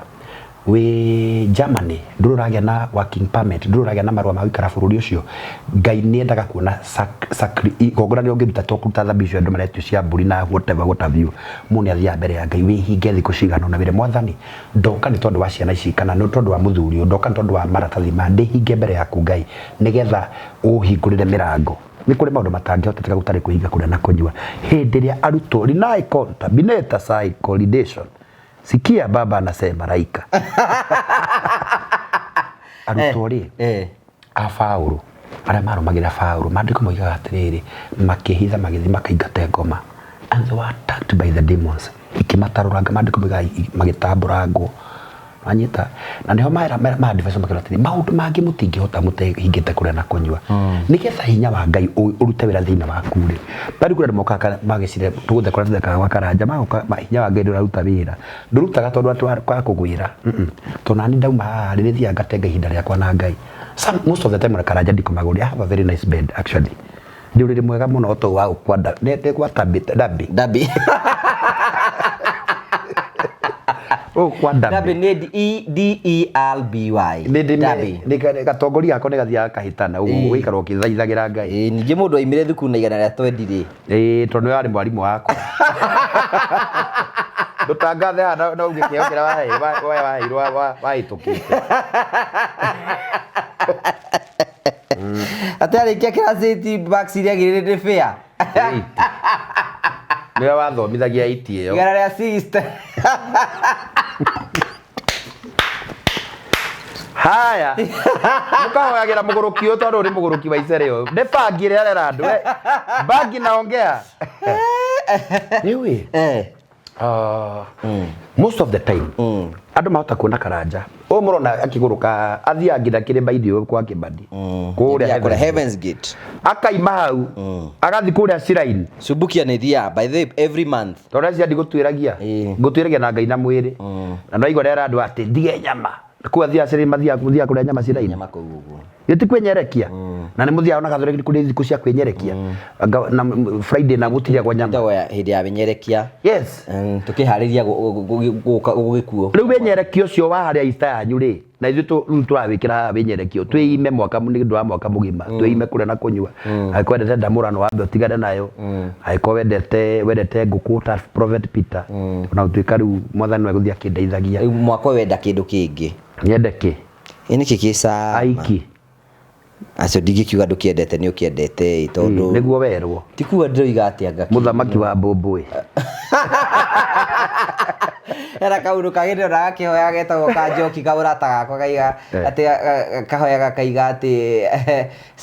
Wĩ Germany ndũrĩ ũragĩa na working permit, ndũrĩ ũragĩa na marũa ma gũikara bũrũri ũcio. Ngai nĩ endaga kuona igongona rĩrĩa ũngĩruta to kũruta thabihu icio andũ maretio cia mbũri na whatever what have you. Mũndũ nĩ athiaga mbere ya Ngai wĩhinge thikũ cigana ũna wĩre Mwathani ndoka nĩ tondũ wa ciana ici kana nĩ tondũ wa mũthuri ũyũ, ndoka nĩ tondũ wa maratathi maya, ndĩhinge mbere yaku Ngai nĩgetha ũhingũrĩre mĩrango. Nĩ kũrĩ maũndũ matangĩhoteteka gũtarĩ kwĩhinga kũrĩa na kũnyua. Hĩndĩ ĩrĩa arutwo rinae konta bineta sai kolidation sikia baba anasema raika arutwo rĩ a Paũlũ arĩa marũmagĩrĩra Paũlũ maandĩko moigaga atĩrĩrĩ makĩhitha magĩthiĩ makaingate ngoma and they were attacked by the demons ikĩmatarũranga maandĩko moigaga magĩtambũrangwo wanyita na niho mera ma advice makĩra atĩrĩ maũndũ mangĩ mũtingĩhota mũtehingĩte kũrĩa na kũnyua nĩgetha hinya wa Ngai ũrute wĩra thĩinĩ waku rĩ tarĩu kũrĩ andũ mokaga magĩcire tũgũthe kũrĩa tũthekaga gwa Karanja magoka hinya wa Ngai ndũraruta wĩra ndũrutaga tondũ atĩ wa kũgwĩra tondũ nani ndauma haha rĩ nĩthiaga ngatenga ihinda rĩakwa na Ngai. Some, most of the time na Karanja ndikomaga ũrĩrĩ I have a very nice bed actually ndĩ ũrĩrĩ mwega mũno to wa kwa nĩ gwa Tabi Dabi Dabi. Ũũ kwa Dabi Dabi nĩ D E D E R B Y. nĩ ndĩ Dabi. nĩ gatongoria gakwa nĩ gathiaga kahĩtana ũguo gũikara ũkĩthaithagĩra Ngai. Ĩĩ ningĩ mũndũ aimire thukuru na igana rĩa twendi rĩ. Ĩĩ tondũ nĩwe warĩ mwarimũ wakwa. Ndũtangathe haha na uge kĩheo kĩrĩa waheirwo wahĩtũkĩte. Atĩ arĩkia class 8 marks iria agĩrĩire nĩ fair. Eight. Nĩwe wathomithagia eight ĩyo. Igana rĩa 60. Haya. Mũkahoyagĩra mũgũrũki ũyũ tondũ ũrĩ mũgũrũki wa icere ũyũ. Nĩ bangi ĩrĩa arera andũ. We, Bangi naongea. Rĩu ĩ, most of the time andũ mahota kuona Karanja ũyũ mũrona akĩgũrũka athiaga nginya kĩrĩma-inĩ ũyũ kwa Kĩbani kũrĩa Kũrĩa Heaven's Heaven's Gate. akaima hau agathiĩ kũrĩa shrine. Subukia nĩ thiaga by the way every month. Tondũ acio ndigũtuĩragia ngũtuĩragia na Ngai na mwĩrĩ na ndaigua rera andũ atĩ ndige nyama kũu athiaga shrine mathiaga mũthiaga kũrĩa nyama shrine. Nyama kũu ũguo. Gĩti kwĩnyerekia na nĩ mũthiaga ona gathoreki kũrĩ thikũ cia kwĩnyerekia. Na Friday na gũtirĩagwo nyama. Ĩtagwo ya hĩndĩ ya wĩnyerekia. Yes. Tũkĩharĩria gũka gũgĩkuo. Rĩu wĩnyerekia ũcio wa harĩa Easter yanyu rĩ na ithuĩ rĩu tũrawĩkĩra haha wĩnyerekio twĩime mwaka nĩ ũndũ wa mwaka mũgima twĩime kũrĩa na kũnyua. Angĩkorwo wendete ndamũrano wambe ũtigane nayo. Angĩkorwo wendete ngũkũ ta Prophet Peter ona gũtuĩka rĩu mwathani no egũthiĩ akĩndeithagia. Rĩu mwaka ũyũ wenda kĩndũ kĩngĩ. Nyende kĩ? Ĩ nĩkĩ kĩ cama? Aiki. Acio ndingĩkiuga ndũkĩendete nĩ ũkĩendete ĩ tondũ Nĩguo werwo. Ti kuga ndĩroiga atĩ anga kĩ. Mũthamaki wa mbũmbũĩ. Hena kaũndũ kangĩ ndĩrona gakĩhoya getagwo ka njoki kamũrata gakwa kaiga atĩ kahoyaga kaiga atĩ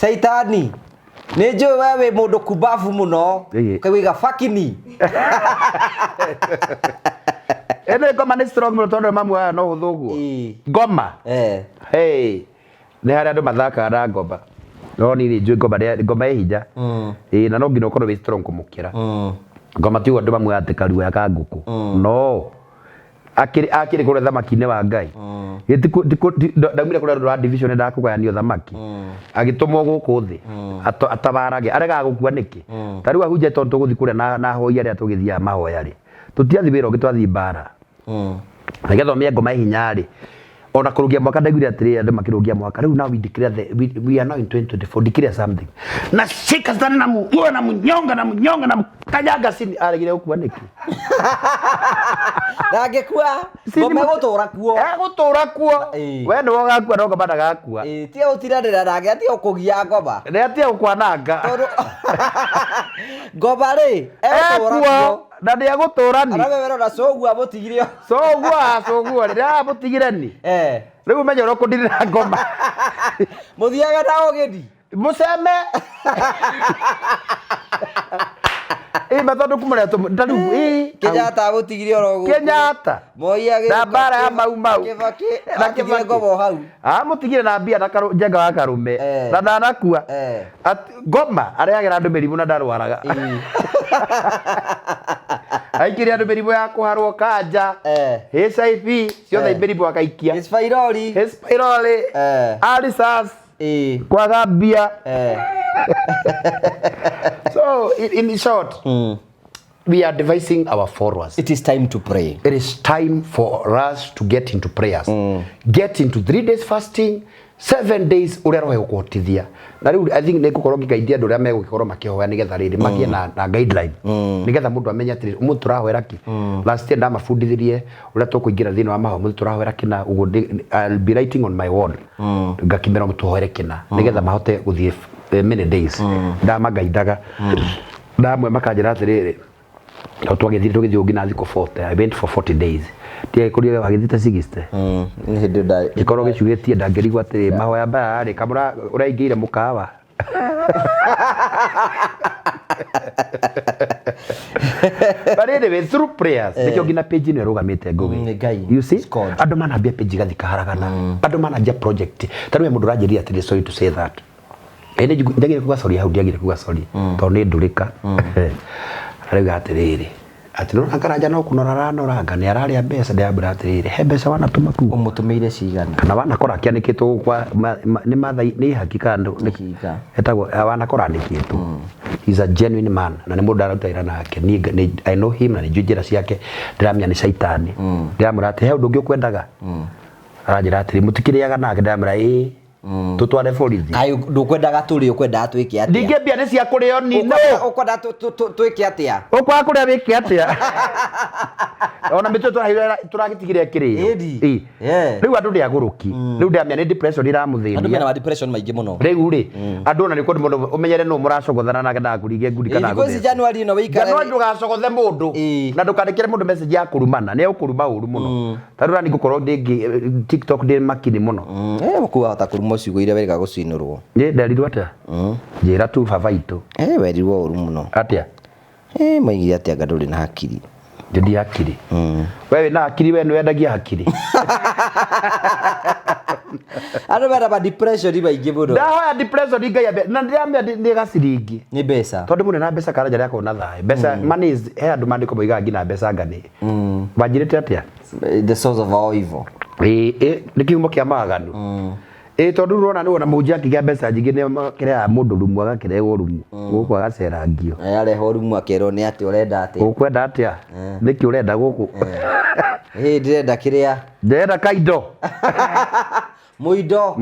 caitani nĩ njũĩ we wĩ mũndũ kumbabu mũno kaiga fakini. Ĩndĩ ngoma nĩ strong mũno tondũ mamu aya no hũthũ ũguo. Ngoma. Hey. Nĩ harĩa andũ mathakaga na ngoma. No niĩ nĩ njũĩ ngoma ngoma ĩ hinya. Ĩĩ na no nginya ũkorwo wĩ strong kũmũkĩra. Ngoma ti ũguo andũ mamuoyaga atĩ karuoya ka ngũkũ. No akĩrĩ akĩrĩ kũrĩa thamaki-inĩ wa Ngai. Ndaumire kũrĩa rwa division endaga kũgayanio thamaki. Agĩtũmwo gũkũ thĩ atabarage aregaga gũkua nĩkĩ? Ta rĩu ahunjia tondũ tũgũthiĩ kũrĩa na ahoi arĩa tũgĩthiaga mahoya rĩ, tũtiathiĩ wĩra ũngĩ twathiĩ mbara. Nĩgetha ũmenye ngoma ĩ hinya rĩ, ona kũrũgia mwaka ndaiguire atĩrĩrĩ andũ makĩrũgia mwaka rĩu now we declare the, we are now in 2024 declare something na shika sana na muua na munyonga na munyonga na mkanyanga chini aregire gũkua nĩkĩ? Ndangĩkua, ngoma ĩgũtũra kuo. Egũtũra kuo. We nĩwe ũgakua no ngoma ndagakua. Ĩĩ, tiga gũtindanĩra nake atiga gũkũgia ngoma. Nĩ atiga gũkwananga. Tondũ ngoma rĩ, egũtũra kuo. Na nĩ egũtũra ni. Arame werona cũguo amũtigire o. Cũguo cũguo rĩ, amũtigire ni. Rĩu ũmenye ũrĩa ũkũndirĩra ngoma. Mũthiaga na ũgeni. Mũceme. Ĩ ma tondũ kuma rĩrĩa ta rĩu, ĩ. Kenyatta amũtigire oro gũkũ. Kenyatta. Moi agĩũka. Na mbara ya Mau Mau. Kibaki Na atigire Kibaki. ngoma o hau. Amũtigire na mbia na njenga wa karume. Na ndanakua. Ngoma arehagĩra andũ mĩrimũ na ndarwaraga. Aikĩria andũ mĩrimũ ya kũharwo kanja, HIV, ciothe mĩrimũ akaikia. H pylori. H pylori. Ulcers. Kwaga mbia. So in short, We are advising our followers. It is time to pray. It is time for us to get into prayers. Get into 3 days fasting, 7 days, ũrĩa roho ĩgũkũhotithia. Na rĩu I think nĩ ngũkorwo ngĩguidea andũ ũrĩa megũgĩkorwo makĩhoya nĩgetha rĩrĩ magĩe na guideline, nĩgetha mũndũ amenye atĩrĩrĩ, ũmũthĩ tũrahoera kĩ. Last year ndamabundithirie ũrĩa tũkũingĩra thĩinĩ wa mahoya, ũmũthĩ tũrahoera kĩna ũguo. I'll be writing on my wall, ngakĩmera tũhoere kĩna nĩgetha mahote gũthiĩ many days. Ndamagaindaga ndamwe makanjĩra atĩrĩrĩ, to twagĩthire tũgĩthiĩ nginya thikũ 40. I went for 40 days. Ndiagĩkorire wagĩthiĩte 60. Nĩ hĩndĩ nda Gĩkorwo gĩcuhĩtie ndangĩrigwo atĩrĩ, mahoya maya rĩ, kamũra ũraingĩire mũkawa. But anyway, through prayers, nĩkĩo nginya page ĩno ĩrũgamĩte, Ngũgĩ. Nĩ Ngai. You see? It's God. Andũ manambia page igathikaharagana, andũ manambia project. Ta rĩu he mũndũ ũranjĩrire atĩrĩ, sorry to say that, ĩ nĩ ndiagire kuga sorry hau, ndiagire kuga sorry tondũ nĩ ndũrĩka. Arauga atĩrĩrĩ, atĩ nona Karanja no kũnora aranoranga, nĩ ararĩa mbeca. Ndĩrambwĩra atĩrĩrĩ, he mbeca wanatũma kuu? Ũmũtũmĩire cigana? Kana wanakora akĩanĩkĩtwo gũkũ nĩ mathai nĩ ihaki kana Ihinga. Etagwo wanakora anĩkĩtwo. He's a genuine man na nĩ mũndũ ndaruta wĩra nake. Niĩ I know him na nĩ njũĩ njĩra ciake, ndĩramenya nĩ caitani. Ndĩramwĩra atĩ he ũndũ ũngĩ ũkwendaga. Aranjĩra atĩrĩ, mũtikĩrĩaga nake. Ndĩramwĩra ĩĩ, tũtware borithi. Kaĩ ndũkwendaga tũrĩ, ũkwendaga twĩke atĩa? Ndingĩ mbia nĩ cia kũrĩo ni no. Ũkwenda twĩke atĩa? Ũkwaga kũrĩa wĩke atĩa? Ona mĩtwe tũragĩtigire ĩkĩrĩo. Ĩni. Ĩ. Yeah. Rĩu andũ nĩ agũrũki, rĩu ndĩramenya nĩ depression Andũ iramũthĩnia. mena ma depression maingĩ mũno. Rĩu rĩ, andũ ona nĩ kũndũ mũndũ ũmenyere nũ mũracogothana nake ndagakũringe ngundi kana Thikũ ici agũthece. January ĩno wĩikare. January ndũgacogothe mũndũ na ndũkandĩkĩre mũndũ message ya kũrumana, nĩ egũkũruma ũru mũno. Ta rĩu nani ngũkorwo ndĩ TikTok ndĩ makini mũno. Eh, kuu wahota kũrumwo ciugo iria wĩrĩga gũcinũrwo. Nĩ nderirwo atĩa? Njĩra tu baba itũ. Eh, werirwo ũru mũno. Atĩa? Eh, maigire atĩ anga ndũrĩ na hakiri. Ndi hakiri. We wĩna hakiri, we nĩ wendagia hakiri. Andũ mena ma depression maingĩ mũno. Ndahoya depression Ngai ambe na ndĩramenya nĩ gaciringi. Nĩ mbeca. Tondũ mũndũ na mbeca, Karanja rĩakorwo na thayũ. Mbeca, money is, he andũ mandĩko moigaga nginya mbeca ngani. Wanjĩrĩte atĩa? The source of all evil. Ĩĩ, ĩ, nĩ kĩhumo kĩa mawaganu. Ĩ, tondũ rĩu ũrona nĩ wona mũhunjia akĩgĩa mbeca nyingĩ nĩ kĩrehaga mũndũ rumu, agakĩrehwo rumu gũkũ agacerangio. Eh, arehwo rumu akerwo nĩ atĩ ũrenda atĩa. Ũkwenda atĩa? Nĩkĩ ũrenda gũkũ? Ĩ, ndĩrenda kĩrĩa. Ndĩrenda kaindo. Mũindo.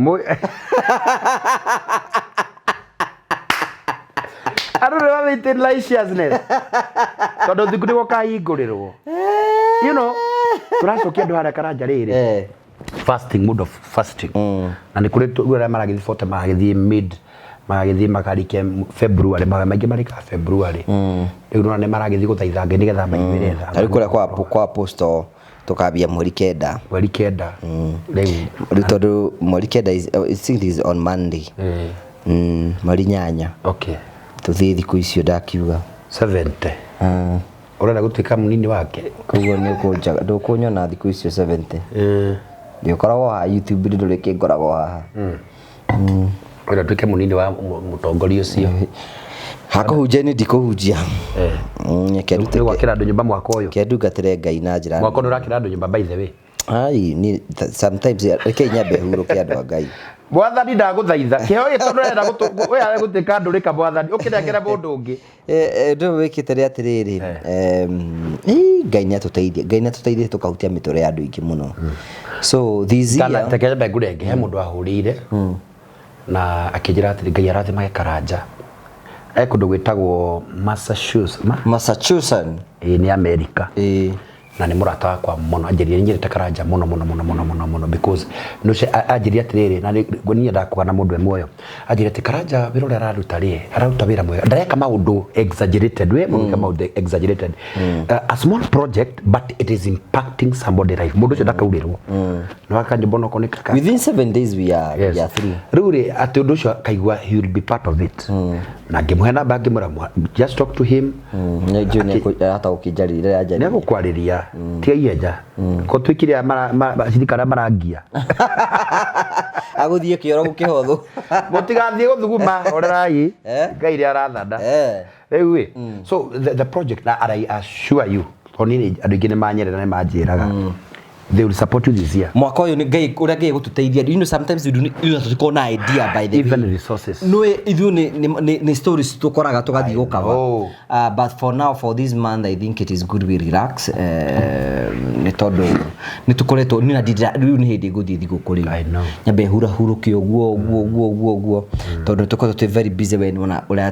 Andũ nĩ maintain righteousness tondũ thikũ nĩ gũkahingũrĩrwo. Tũracokia andũ harĩa, Karanja, rĩrĩ fasting, mode of fasting, na nĩ kũrĩ rĩu arĩa maragĩthiĩ 40, maragĩthiĩ mid, maragĩthiĩ makarike February, mahoya maingĩ marĩkaga February. Rĩu nĩwona nĩ maragĩthiĩ gũthaitha Ngai nĩgetha maiguĩre tha. Tarĩu kũrĩa kwa apostle tũkambia mweri 9. Mweri 9 rĩu. Rĩu tondũ mweri 9 is, I think it is on Monday. Mweri 8. Tũthiĩ thikũ icio ndakiuga. 70. Ũrenda gũtuĩka mũnini wake? Koguo nĩ ũkũnjaga, ndũkũnyona thikũ icio 70. Ndĩũkoragwo haha YouTube, ndũrĩ kĩngoragwo haha. Ũrenda tuĩke mũnini wa mũtongoria ũcio? Hakũhunjia nĩ ndikũhunjia. Reke Nĩ ndute gwakĩra andũ nyũmba mwaka ũyũ. Reke ndungatĩre Ngai na njĩra Mwaka ũyũ nĩ ũrakĩra andũ nyũmba, by the way? Ai, ni sometimes reke nyambe hurũke, andũ a Ngai. Mwathani, ndagũthaitha, kĩheo gĩkĩ tondũ ũrenda ũyũ arenda gũtuĩka ndũrĩka, Mwathani ũkĩnengere mũndũ ũngĩ. Ũndũ ũyũ wĩkĩte nĩ atĩrĩrĩ, ĩ, Ngai nĩ atũteithie, Ngai nĩ atũteithie tũkahutia mĩtũrĩre ya andũ aingĩ mũno. So this Kana year reke nyambe ngũrenge. He mũndũ ahũrĩire na akĩnjĩra atĩrĩ, Ngai arathimage Karanja. E kũndũ gwĩtagwo Massachusetts ma? Massachusetts. Ĩĩ, nĩ America. Na nĩ mũrata wakwa mũno. Anjĩrire nyendete Karanja mũno mũno mũno mũno mũno mũno because nĩ ũcio anjĩrire atĩrĩrĩ, na niĩ nyendaga kuga na mũndũ e muoyo. Anjĩrire atĩ Karanja wĩra ũrĩa araruta rĩ, araruta wĩra mwega, ndareka maũndũ exaggerated, we mũndũ eka maũndũ exaggerated. A small project, but it is impacting somebody life. Mũndũ ũcio ndakaurĩrwo nĩ waka nyũmba onokorwo nĩ kaka. Within 7 days we are through. Rĩu rĩ, atĩ ũndũ ũcio akaigua he will be part of it, na ngĩmũhe namba, ngĩmwĩra, "Just talk to him." Nĩ njũĩ nĩ arahota gũkĩnjarĩria rĩrĩa Nĩ anjarĩria. egũkwarĩria, tiga ihenya ko twĩkire acirika arĩa marangia. Agũthiĩ kĩoro gũkĩhothwo. Mũtigathiĩ gũthuguma, horerai. Ngai nĩ arathana. Rĩu ĩ, so the project, na and I assure you, tondũ niĩ andũ aingĩ nĩ manyerera, nĩ manjĩraga They will support you this year. Mwaka ũyũ nĩ Ngai ũrĩa Ngai egũtũteithia. You know, sometimes we do not, you know, tũtikoragwo na idea, by the Even way. resources. No, ithuĩ nĩ stories tũkoraga tũgathiĩ I gũkava. know. But for now, for this month, I think it is good we relax, nĩ tondũ nĩ tũkoretwo nĩ na rĩu nĩ hĩndĩ ngũthiĩ thigũkũ rĩu. I know. Nyambe hurahurũke ũguo ũguo ũguo ũguo ũguo, tondũ tũkoretwo twĩ very busy. We nĩwona ũrĩa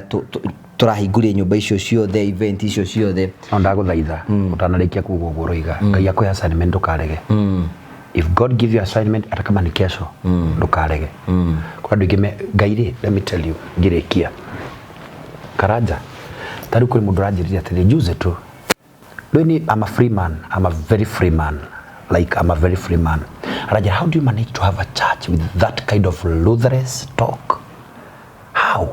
tũrahingũria nyũmba icio ciothe, event icio ciothe. No ndagũthaitha, ũtanarĩkia kuga ũguo ũroiga, Ngai akũhe assignment, ndũkarege. If God give you assignment, hata kama ni kesho, ndũkarege. Kwa andũ aingĩ Ngai rĩ, let me tell you, ngĩrĩkia, Karanja, ta rĩu kwĩ mũndũ ũranjĩrire atĩrĩ juzi tu rĩu ni, I'm a free man, I'm a very free man, like, I'm a very free man. Aranjĩra, "How do you manage to have a church with that kind of ruthless talk? How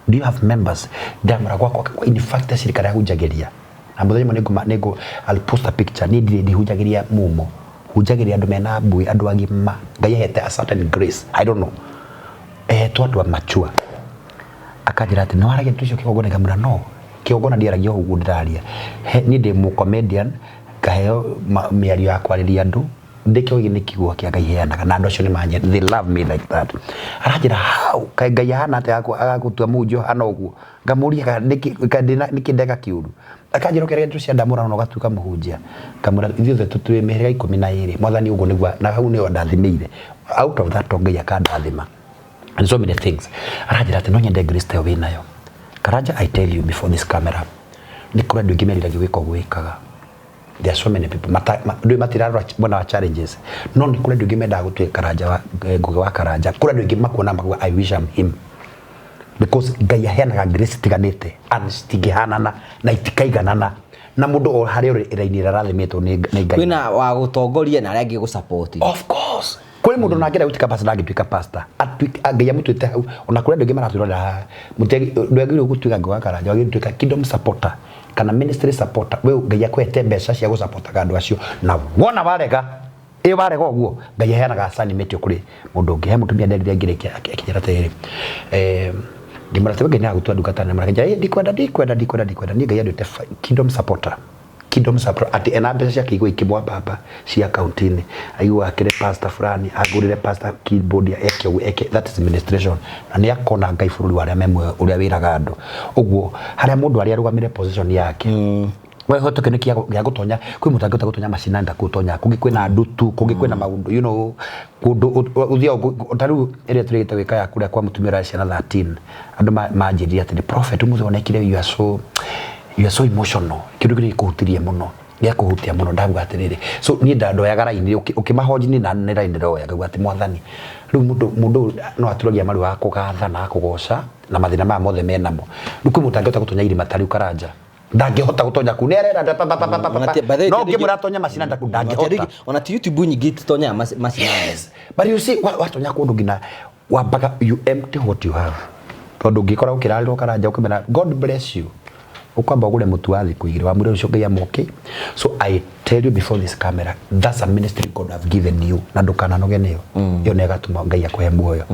do you have members?" Ndamwĩra gwakwa, in fact, cirika rĩa na mũthenya ũmwe nĩngũ I'll post a picture. Niĩ ndirĩ ndihunjagĩria mumo, hunjagĩria andũ mena mbui, andũ agima. Ngai ahete a certain grace, I don't know, ehetwo andũ a mature. Akanjĩra atĩ nĩ waragia ndeto icio kĩgongona. Ngamwĩra no kĩgongona ndiaragia ũguo ndĩraria. Niĩ ndĩ mũ comedian, ngaheo mĩario ya kwarĩria andũ. Ndĩkĩo gĩkĩ nĩ kiugo kĩa Ngai heanaga, na andũ acio nĩ manye, they love me like that. Aranjĩra, "How kaĩ Ngai ahana atĩa agagũtua mũhunjia ũhana ũguo?" Ngamũria kana nĩkĩ ndeka kĩũru. Akanjĩra, "Ũkĩaragia ndeto cia ndamũrano na ũgatuĩka mũhunjia." Ngamwĩra ithuothe tũtũĩ mĩhĩrĩga 12, Mwathani ũguo nĩguo, na hau nĩho ndathimĩire. Out of that talk, Ngai akandathima and so many things. Aranjĩra atĩ no nyende grace ta ĩyo wĩnayo, Karanja. I tell you before this camera, nĩ kũrĩ andũ aingĩ meriragio gwĩka ũguo wĩkaga. There are so many people ndũĩ matirarora mwena wa challenges, no nĩ kũrĩ andũ aingĩ mendaga gũtuĩka Karanja wa Ngũgĩ wa Karanja. Kũrĩ andũ aingĩ makuona makuga, "I wish I'm him," because Ngai aheanaga grace itiganĩte and citingĩhanana na itikaiganana, na mũndũ o harĩa ũrĩ ĩraini ĩrĩa arathimĩtwo nĩ Ngai. Kwĩna wa gũtongoria na arĩa angĩ gũsupport. Of course, kũrĩ mũndũ na angĩenda gũtuĩka pastor, ndangĩtuĩka pastor. Ngai amũtuĩte hau. Ona kũrĩ andũ aingĩ maratwĩrorera haha, ndwagĩrĩirwo gũtuĩka Ngũgĩ wa Karanja, wagĩrĩirwo gũtuĩka kingdom supporter kana ministry supporter. We Ngai akũhete mbeca cia gũsupportaga andũ acio, na wona warega ĩ warega ũguo, Ngai aheanaga assignment ĩyo kũrĩ mũndũ ũngĩ. He mũtumia nderire ngĩrĩkia, akĩnjĩra atĩrĩrĩ, ngĩmwĩra atĩ we Ngai nĩaragũtua ndungata nene. Akĩnjĩra, "Ĩ, ndikwenda, ndikwenda, ndikwenda, ndikwenda. Niĩ Ngai anduĩte kingdom supporter, kingdom supporter." Atĩ ena mbeca ciake igũ ikĩmwambamba cia akaunti-inĩ, aigua akĩre pastor fulani, agũrĩre pastor keyboard, eke ũguo eke. That is administration, na nĩ akona Ngai bũrũri wa arĩa me muoyo ũrĩa wĩraga andũ ũguo harĩa mũndũ arĩa arũgamĩre position yake. We hotoke nĩ gĩa gũtonya kwĩ mũndũ angĩhota gũtonya macinani ta kũtonya kũngĩ kwĩna ndutu, kũngĩ kwĩna maũndũ, kũndũ ũthiaga ta rĩu ĩrĩa tũrĩgĩte gwĩka ya kũrĩa kwa mũtumia ũrĩa ciana 13. Andũ manjĩrire atĩrĩ, "Prophet, ũmũthĩ wonekire you are so emotional, kĩndũ kĩrĩa gĩkũhutirie mũno, gĩakũhutia mũno." Ndaguga atĩrĩrĩ, so niĩ ndandoyaga raini ũkĩmahoji niĩ na nĩ raini ndĩroya, ngauga atĩ Mwathani, rĩu mũndũ ũyũ no aturagia maru wa kũgatha na kũgoca na mathĩna maya mothe menamo. Rĩu kwĩ mũndũ angĩhota gũtonya irima ta rĩu, Karanja ndangĩhota gũtonya kuu, nĩ arera pa, pa, pa, pa, pa, pa. Ona by the way, No ti andũ ũngĩmwĩra atonye macinani ta kuu, ndangĩhota. Ona ti YouTube nyingĩ ititonyaga macinani. Yes, but you see, watonya kũndũ nginya wambaga you empty what you have, tondũ ũngĩkora ũkĩrarĩrwo, Karanja, ũkĩmera "God bless you," ũkwamba ũgũre mũtu wa thikũ 2 wamwĩre ũcio Ngai amũke. So I tell you before this camera, that's a ministry God have given you, na ndũkananoge nĩyo. Ĩyo nĩ ĩgatũma Ngai akũhe muoyo.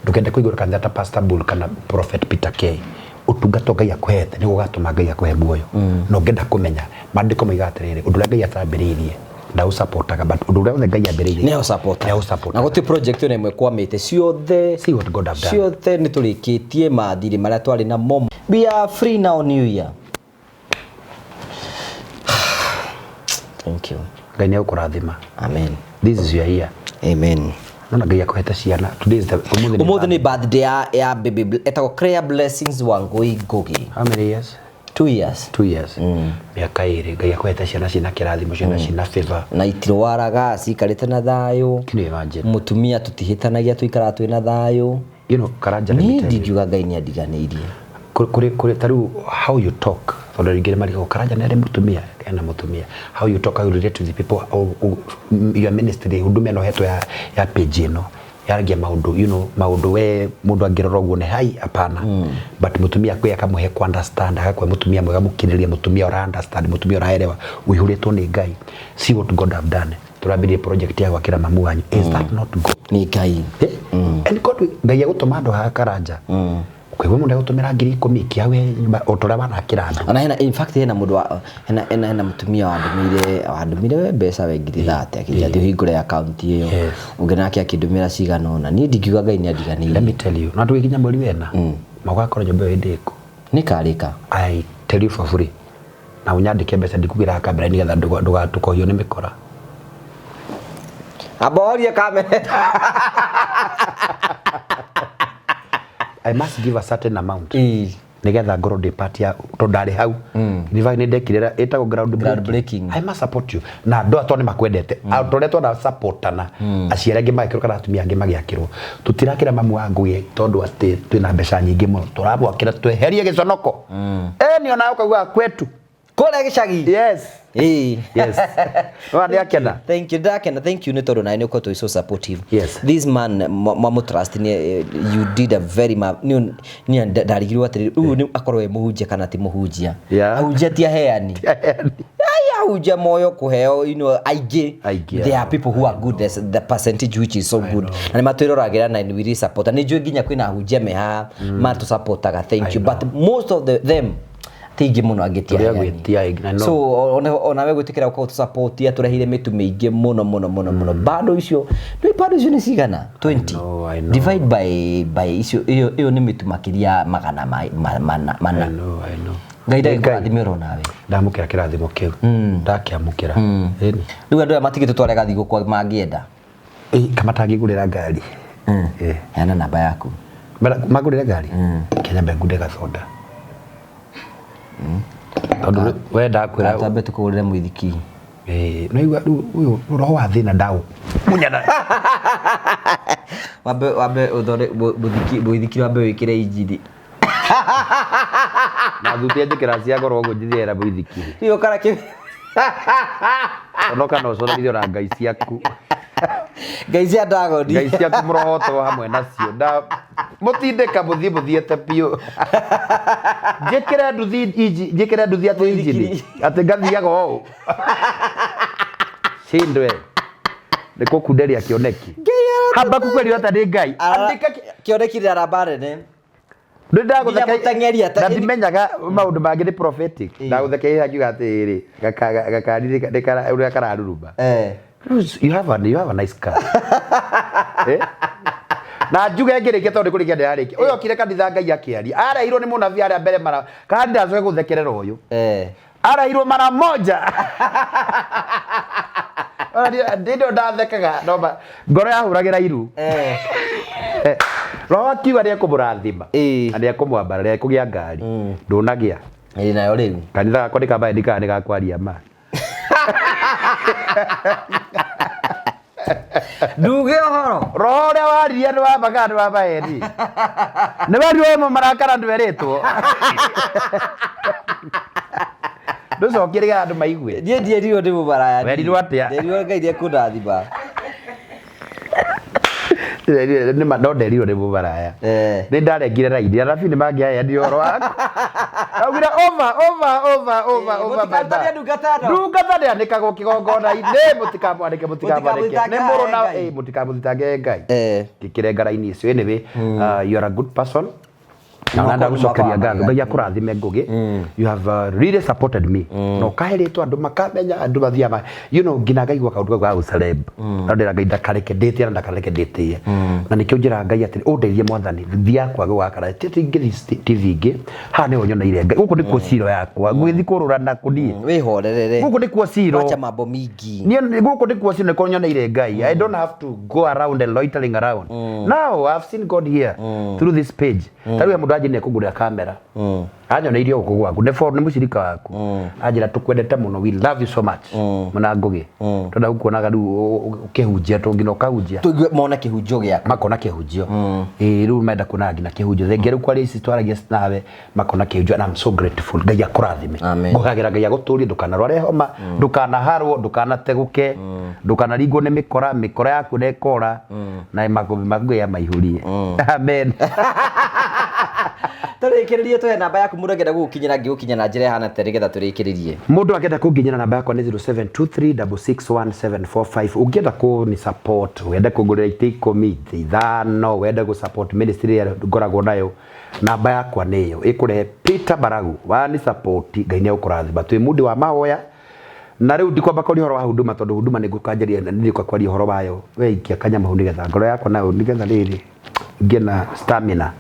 Ndũkende kũigũra kanitha ta Pastor Bull kana Prophet Peter K. Ũtungata Ngai akũhete nĩguo ũgatũma Ngai akũhe muoyo. Na ũngĩenda kũmenya, maandĩko moigaga atĩrĩrĩ, ũndũ ũrĩa Ngai atambĩrĩirie ndaũsupportaga, but ũndũ ũrĩa wothe Ngai ambĩrĩirie nĩ aũsupportaga. Nĩ Na gũtirĩ project ona ĩmwe kwamĩte, ciothe. See what God have done. Ciothe nĩ tũrĩkĩtie mathirĩ marĩa twarĩ namo. We are free now, new year. Thank you. Ngai nĩ egũkũrathima. Amen. This is your year. Amen. Nona Ngai akũhete ciana. Today is the ũmũthĩ. Ũmũthĩ nĩ birthday ya baby etagwo Claire Blessings Wangui Ngugi. How many years? 2 years. 2 years, mĩaka 2. Ngai akũhete ciana ciĩna kĩrathimo, ciana ciĩna favor. Na itirwaraga, ciikarĩte na thayũ. Can you imagine? Mũtumia tũtihĩtanagia, tũikaraga twĩna thayũ. Karanja, let me Niĩ tell you. ndingiuga Ngai nĩ andiganĩirie. Kũrĩ ta rĩu how you talk, tondũ rĩngĩ nĩ marigagwo Karanja nĩ arĩ mũtumia, ena mũtumia. How you talk, how you relate to the people, your ministry, huduma ĩno hetwo ya page ĩno yaragia maũndũ, maũndũ we mũndũ angĩrora ũguo nĩ hai hapana, but mũtumia kwĩ akamũhe ku understand, agakũhe mũtumia mwega, mũkirĩrĩria, mũtumia ũra understand, mũtumia ũraelewa, ũihũrĩtwo nĩ Ngai. See what God have done. Tũrambĩrĩrie project ya gwakĩra mamu wanyu. Is that not God? Nĩ Ngai. Eh? And God, Ngai agũtũma andũ haha, Karanja. Ũkaigua mũndũ egũtũmĩra 10,000 ikia we nyũmba o ta ũrĩa wanakĩra andũ. Ona hena, in fact, hena mũndũ wa hena mũtumia wandũmĩire we mbeca we 30,000 akĩnjĩra atĩ ũhingũre akaunti ĩyo. Ũngĩ nake akĩndũmĩra cigana ũna. Niĩ ndingiuga Ngai nĩ andiganĩirie. Let me tell you, na tũgĩkinya mweri wena magakorwo nyũmba ĩyo ĩndĩku. Nĩ karĩka. I tell you for free. Na ũnyandĩke mbeca ndikugĩra kamera nĩgetha ndũgatukohio nĩ mĩkora. Amba worie kamera. I must give a certain amount. Nĩgetha ngorwo ndĩ part ya tondũ ndarĩ hau. In fact nĩ ndekire ĩtagwo ground Ground breaking. I must support you. Na andũ aya tondũ nĩ makwendete. Mm. Ũrĩa twana supportana. Aciari angĩ magĩkĩrwo kana atumia angĩ magĩakĩrwo. Tũtirakĩra mamu wa Ngũgĩ tondũ atĩ twĩna mbeca nyingĩ mũno. Tũramwakĩra tweherie gĩconoko. Ĩni ona ũkaugaga kwetu. Kũrĩa gĩcagi. Yes. Ĩĩ. Yes. Nĩwona nĩakena. Thank you, ndakena. Thank you nĩ tondũ nawe nĩ ũkoretwo so supportive. Yes. This man mamũtrust nĩ you did a very ma nĩ nĩ ndarigirwo atĩrĩrĩ ũyũ nĩ akorwo e mũhunjia kana ti mũhunjia. Yeah. Ahunjia ti aheani. Ai ahunjia moyo kũheo, you know, aingĩ. Aingĩ There are ao. people who are good. There's the percentage which is so good. Na nĩ matwĩroragĩra na we really support. Na nĩ njũĩ nginya kwĩna ahunjia me haha matũsupportaga. Thank you. But most of them ti aingĩ mũno angĩ ti Tũrĩa aheani. gwĩtia aingĩ, I know. So onawe gwĩtĩkĩra gũkorwo tũsupportia tũrehire mĩtu mĩingĩ mũno mũno mũno mũno. Bado icio nĩ bado icio nĩ cigana 20 know, I know. Divide by icio ĩyo nĩ mĩtu makĩria magana mana. I know, I know. Ngai ndagĩkũrathime oro nawe. Ndamũkĩra kĩrathimo kĩu. Ndakĩamũkĩra. Ĩni. Rĩu andũ aya matigĩtwo tware gathigũ kwa mangĩenda. Ĩ, kama tangĩgũrĩra ngari. Ĩ. Heana namba yaku. Magũrĩre ngari? Kenya mbe ngunde gathoda. Tondũ we ndakwĩra Twambe tũkũgũrĩre mũithikiri. Ĩ, no igua rĩu ũyũ roho wa thĩna ndaũ. Munyana. Wambe ũthore mũithikiri wambe wĩkĩre injini. Na thuti njĩkĩra cia goro ũguo njithiĩra mũithikiri. Hiyo kana kĩ Onoka no ũconorithio na ngai ciaku. Ngai cia Ndagoni. Ngai ciaku mũrohotwo hamwe nacio. Nda mũtindĩka mũthiĩ mũthiĩte biũ. Njĩkĩre nduthi inji, njĩkĩre nduthi atĩ injini. Atĩ ngathiaga ũũ. Shindwe. Nĩ kũkunderia kĩoneki. Habakuku erirwo atĩa nĩ Ngai? Andĩka Kĩoneki nĩ aramba nene. Nĩ ndagũtheka- Nginya mũteng'eri ata- na ndimenyaga maũndũ mangĩ nĩ prophetic. Ndagũthekeire ngiuga atĩrĩrĩ, gakari ũrĩa kararuruma. You have a nice car. Na njuge ngĩrĩkia tondũ nĩ kũrĩkia ndĩrarĩkia. Ũyũ okire kanitha Ngai akĩaria. Areirwo nĩ mũnabii harĩa mbere mara kana ndacoke gũthekerera ũyũ. Areirwo mara moja. Ona ndĩ ndathekaga no ngoro yahũragĩra iru. Roho akiuga nĩ ekũmũrathima. Na nĩ ekũmwambara, nĩ ekũgĩa ngari. Ndũnagĩa. Ĩĩ nayo rĩu. Kanitha gakwa nĩ kambae ndikaga nĩ gakwaria ma. Nduge ũhoro. Roho ũrĩa waririe nĩ wa ma kana nĩ wa maheni? Nĩ werirwo wĩ mũmarakara ndwerĩtwo. Ndũcokie nĩgetha andũ maigue. Niĩ ndierirwo ndĩ mũmaraya. Werirwo atĩa? Nderirwo Ngai nĩekũndathima. No nderirwo nĩ mũmaraya. Nĩ ndarengire raini, anabii nĩ mangĩaheanire ũhoro waku. Augire over, over, over, over, over, my Mũtikarutanie back. ndungata ĩno. Ndungata ndĩanĩkagwo kĩgongona-inĩ, mũtikamwanĩke, mũtikamwanĩke. Nĩ mũrũ na Mũtikamũthitange Ngai. mũtikamũthitange Ngai. Ngĩkĩrenga raini icio. Anyway, you are a good person. Na Mwaka ona ndagũcokeria wa ngatho. magega. Ngai akũrathime Ngũgĩ. You have really supported me. Na ũkahe rĩtwa andũ makamenya andũ mathiaga you know nginya ngaigua kaũndũ kau ga gũceleb. Na ndĩra Ngai ndakareke ndĩtĩe na ndakareke ndĩtĩe. Na nĩkĩo njĩraga Ngai atĩrĩ ũndeithie mwathani thiaga kwage gũgakara. Ti atĩ ingĩthiĩ TV ingĩ haha nĩho nyoneire Ngai. Gũkũ nĩkuo ciro yakwa. Ngũgĩthiĩ kũrũra na kũniĩ. Wĩhorerere. Gũkũ nĩkuo ciro. Wacha mambo mingi. Niĩ gũkũ nĩkuo ciro nĩkuo nyoneire Ngai. I don't have to go around and loitering around. Now I've seen God here through this page. Ta rĩu he mũndũ anjĩrire kũngũrĩra kamera. Anyoneire gũkũ gwaku. Nĩ nĩ mũcirika waku. Anjĩra tũkwendete mũno. We love you so much. Mũna Ngũgĩ. Tondũ gũkuonaga rĩu ũkĩhunjia tũ nginya ũkahunjia. Tũigue mone kĩhunjio gĩaku. Makona kĩhunjio. Ĩĩ rĩu menda kuona nginya kĩhunjio. Thengia rĩu kwaria ici twaragia nawe makona kĩhunjio and I'm so grateful. Ngai akũrathime. Amen. Ngũhagĩra Ngai agũtũrie ndũkanarware homa, ndũkanaharwo, ndũkanategũke, ndũkanaringwo nĩ mĩkora, mĩkora yaku nĩ ĩkora na makũmbĩ maku Ngai amaihũrie. Amen. Tũrĩkĩrĩrie, tũhe namba yaku mũndũ angĩenda gũgũkinyĩra, angĩgũkinya na njĩra ĩhana atĩa nĩgetha tũrĩkĩrĩrie? Mũndũ angĩenda kũnginyĩra, namba yakwa nĩ 0723661745. Ũngĩenda kũni support, wende kũngũrĩra itĩ 10, itĩ 5, wende gũ support ministry ĩrĩa ngoragwo nayo, namba yakwa nĩ ĩyo ĩkũrehe Peter Baragu. Wani support, Ngai nĩ egũkũrathima. Twĩ mundi wa mahoya na rĩu ndikwamba kwaria ũhoro wa huduma, tondũ huduma nĩ ngũkanjaria na nĩ kwaria ũhoro wayo. We ikia kanyama hau nĩgetha ngoro yakwa nayo nĩgetha rĩrĩ ngĩe na stamina.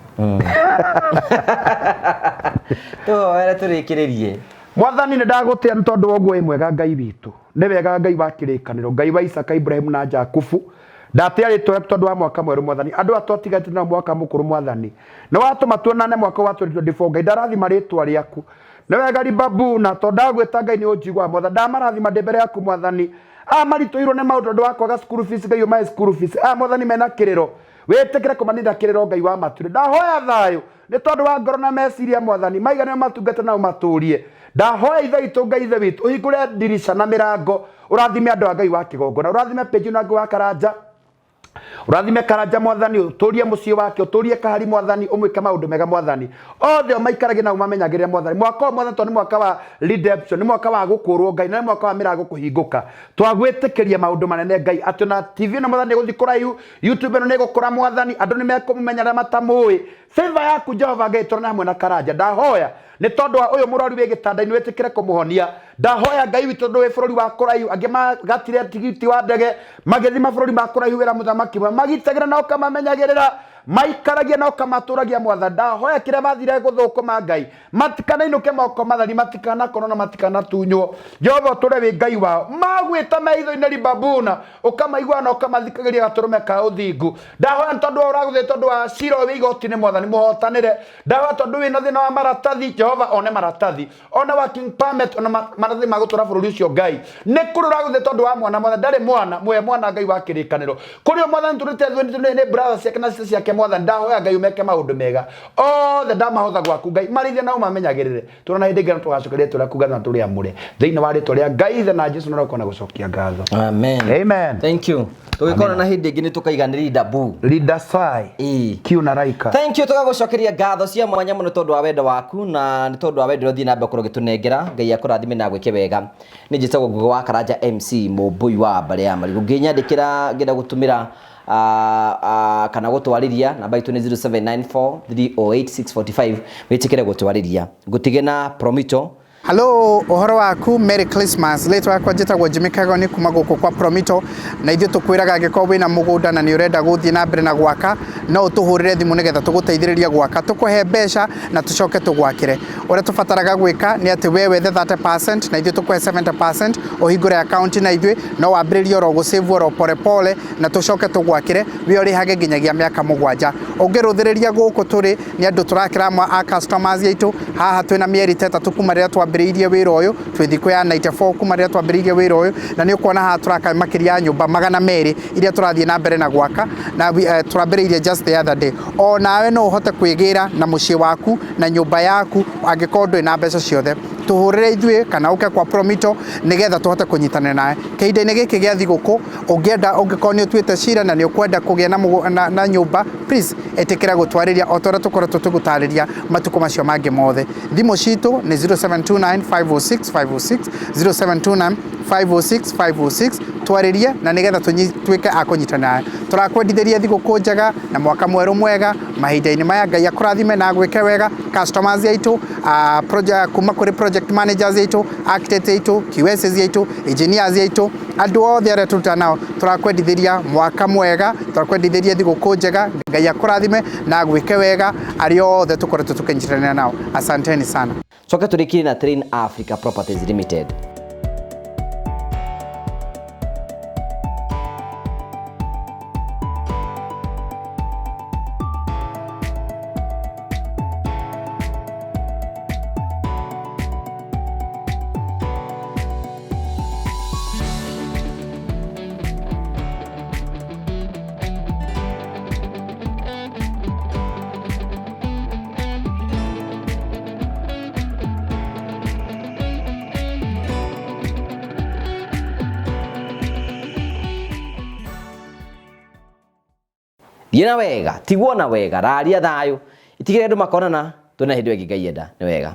Tũhoere tũrĩkĩrĩrie. Mwathani, nĩ ndagũtĩa nĩ tondũ wa ũguo wĩ mwega. Ngai witũ nĩ wega, Ngai wa kĩrĩkanĩro, Ngai wa Isaka, Ibrahimu na Jakubu. Ndatĩa rĩtwa rĩaku tondũ wa mwaka mwerũ. Mwathani, andũ aya twatiganĩte nao mwaka mũkũrũ, Mwathani, nĩ watũma tuonane mwaka wa 2024. Ngai, ndarathima rĩtwa rĩaku. Nĩ wega ribabu na tondũ ndagwĩta, Ngai, nĩ ũnjiguaga. Mwathani, ndamarathima ndĩ mbere yaku. Mwathani, aya maritũhirwo nĩ maũndũ tondũ wa kwaga school fees, Ngai, ũmahe school fees. Aya, Mwathani, mena kĩrĩro, wĩtĩkĩre kũmanina kĩrĩro. Ngai wa matu, ndahoya thayũ nĩ tondũ wa ngoro na meciria. Mwathani, maiganĩro matungata na ũmatũrie. Ndahoya Ithe witũ, Ngai Ithe witũ, ũhingũre ndirica na mĩrango, ũrathime andũ a Ngai wa kĩgongona, ũrathime page na Ngai wa Karanja, ũrathime Karanja. Mwathani, ũtũrie mũciĩ wake, ũtũrie kahari. Mwathani, ũmwĩke maũndũ mega. Mwathani, othe o maikaragie na ũmamenyagĩrĩre. Mwathani, mwaka ũyũ, Mwathani, tondũ nĩ mwaka wa redemption, nĩ mwaka wa gũkũrwo, Ngai, na nĩ mwaka wa mĩrango kũhingũka, twagwĩtĩkĩria maũndũ manene, Ngai, atĩ ona TV ĩno, Mwathani, ĩgũthiĩ kũraihu, YouTube ĩno nĩ ĩgũkũra. Mwathani, andũ nĩ mekũmũmenya arĩa matamũĩ. Favor yaku, Jehova Ngai, tũrane hamwe na Karanja. Ndahoya nĩ tondũ wa ũyũ mũrwaru wĩ gĩtanda-inĩ, wĩtĩkĩre kũmũhonia. Ndahoya, Ngai witũ, tondũ wĩ bũrũri wa kũraihu, angĩ magatire tigiti wa ndege magĩthiĩ mabũrũri ma kũraihu wĩra mũthamaki, magitagĩra na ũkamamenyagĩrĩra, maikaragia na ũkamatũragia. Mwathani, ndahoya kĩrĩa mathire gũthũkũma, Ngai, matikanainũke moko matheri, matikanakonwo na matikanatunywo. Jehova, ũtũre wĩ Ngai wao. Magwĩta maitho-inĩ ribabuna, ũkamaigua na ũkamathikagĩria gatũrũme ka ũthingu. Ndahoya nĩ tondũ wa ũragũthĩ, tondũ wa cira ũyũ wĩ igoti-inĩ, Mwathani, mũhotanĩre. Ndahoya tondũ wĩna thĩna wa maratathi, Jehova, one maratathi, one working permit, ona maratathi ma gũtũra bũrũri ũcio. Ngai, nĩ kũrĩ ũragũthĩ tondũ wa mwana, Mwathani, ndarĩ mwana, mũhe mwana. Ngai wa kĩrĩkanĩro, kũrĩ o Mwathani tũrĩte nĩ brother ciake na sister ciake. Mwathani, ndahoya, Ngai, ũmeke maũndũ mega othe. Ndamahotha gwaku, Ngai, marĩithie na ũmamenyagĩrĩre. Tũrona hĩndĩ ĩngĩ na tũgacokeria rĩtwa rĩaku ngatho na tũrĩamũre thĩinĩ wa rĩtwa rĩa Ngai Ithe na Jesu na Roho na gũcokia ngatho. Amen. Amen. Thank you. Tũgĩkorwo na hĩndĩ ĩngĩ nĩ tũkaiganĩria bu. Leader Sai. Ĩĩ. Kiu na Raika. Thank you, tũgagũcokeria ngatho cia mwanya mũno tondũ wa wendo waku na nĩ tondũ wa wendo ũrĩa ũthiĩ na mbere gũkorwo ũgĩtũnengera. Ngai akũrathime na agwĩke wega. Nĩ njĩtagwo Ngugi wa Karanja MC Mũmbũi wa mbarĩ ya Marigũ. Ngĩnyandĩkĩra ngĩenda gũtũmĩra kana gũtwarĩria, namba itũ nĩ 0794 308 645. Wĩtĩkĩre gũtwarĩria. Ngũtige na Promito. Hello, ũhoro waku, Merry Christmas. Rĩtwa yakwa njĩtagwo Jimmy Kagoni kuma gũkũ kwa Promito, na ithuĩ tũkwĩraga angĩkorwo wĩna mũgũnda na nĩ ũrenda gũthiĩ na mbere na gwaka, no ũtũhũrĩre thimũ nĩgetha tũgũteithĩrĩrie gwaka, tũkũhe mbeca na tũcoke tũgwakĩre. Ũrĩa tũbataraga gwĩka nĩ atĩ we wethe 30% na ithuĩ tũkũhe 70%, ũhingũre account na ithuĩ, no wambĩrĩrie oro gũsave oro pole pole na tũcoke tũgwakĩre, we ũrĩhage nginyagia mĩaka 7. Ũngĩrũthĩrĩria gũkũ tũrĩ nĩ andũ tũrakĩra amwe a customers aitũ haha. Twĩna mĩeri ta 3 kuma rĩrĩa twambĩrĩirie wĩra ũyũ, twĩ thikũ ya 94 kuma rĩrĩa twambĩrĩirie wĩra ũyũ, na nĩ ũkuona haha tũraka makĩria ya nyũmba 200 iria tũrathiĩ na mbere na gwaka na tũrambĩrĩirie just the other day. O nawe no ũhote kwĩgĩra na mũciĩ waku na nyũmba yaku angĩkorwo ndũrĩ na mbeca ciothe. Tũhũrĩre ithuĩ kana ũke kwa Promito nĩgetha tũhote kũnyitanĩra nawe kĩhinda-inĩ gĩkĩ gĩa thigũkũ. Ũngĩenda, ũngĩkorwo nĩ ũtuĩte cira na nĩ ũkwenda kũgĩa na nyũmba, please ĩtĩkĩra gũtwarĩria o ta ũrĩa tũkoretwo tũgũtarĩria matukũ macio mangĩ mothe. Thimũ citũ nĩ 0729 506 506, 0729 506 506. Twarĩrie na nĩgetha tuĩke a kũnyitanĩra nawe. Tũrakwendithĩria thigũkũ njega na mwaka mwerũ mwega mahinda-inĩ maya. Ngai akũrathime na agwĩke wega. Customers aitũ, project, kuma kũrĩ project managers aitũ, architects aitũ, QSs aitũ, engineers aitũ, andũ othe arĩa tũrutaga nao, tũrakwendithĩria mwaka mwega, tũrakwendithĩria thigũkũ njega. Ngai akũrathime na agwĩke wega, arĩa othe tũkoretwo tũkĩnyitanĩra nao. Asanteni sana. Coke tũrĩkire na Train Africa Properties Limited. Thiĩ na wega, tigwo na wega, raria thayũ. Itigĩrĩre andũ makonana, tuonane hĩndĩ ĩyo ĩngĩ Ngai enda. Nĩ wega.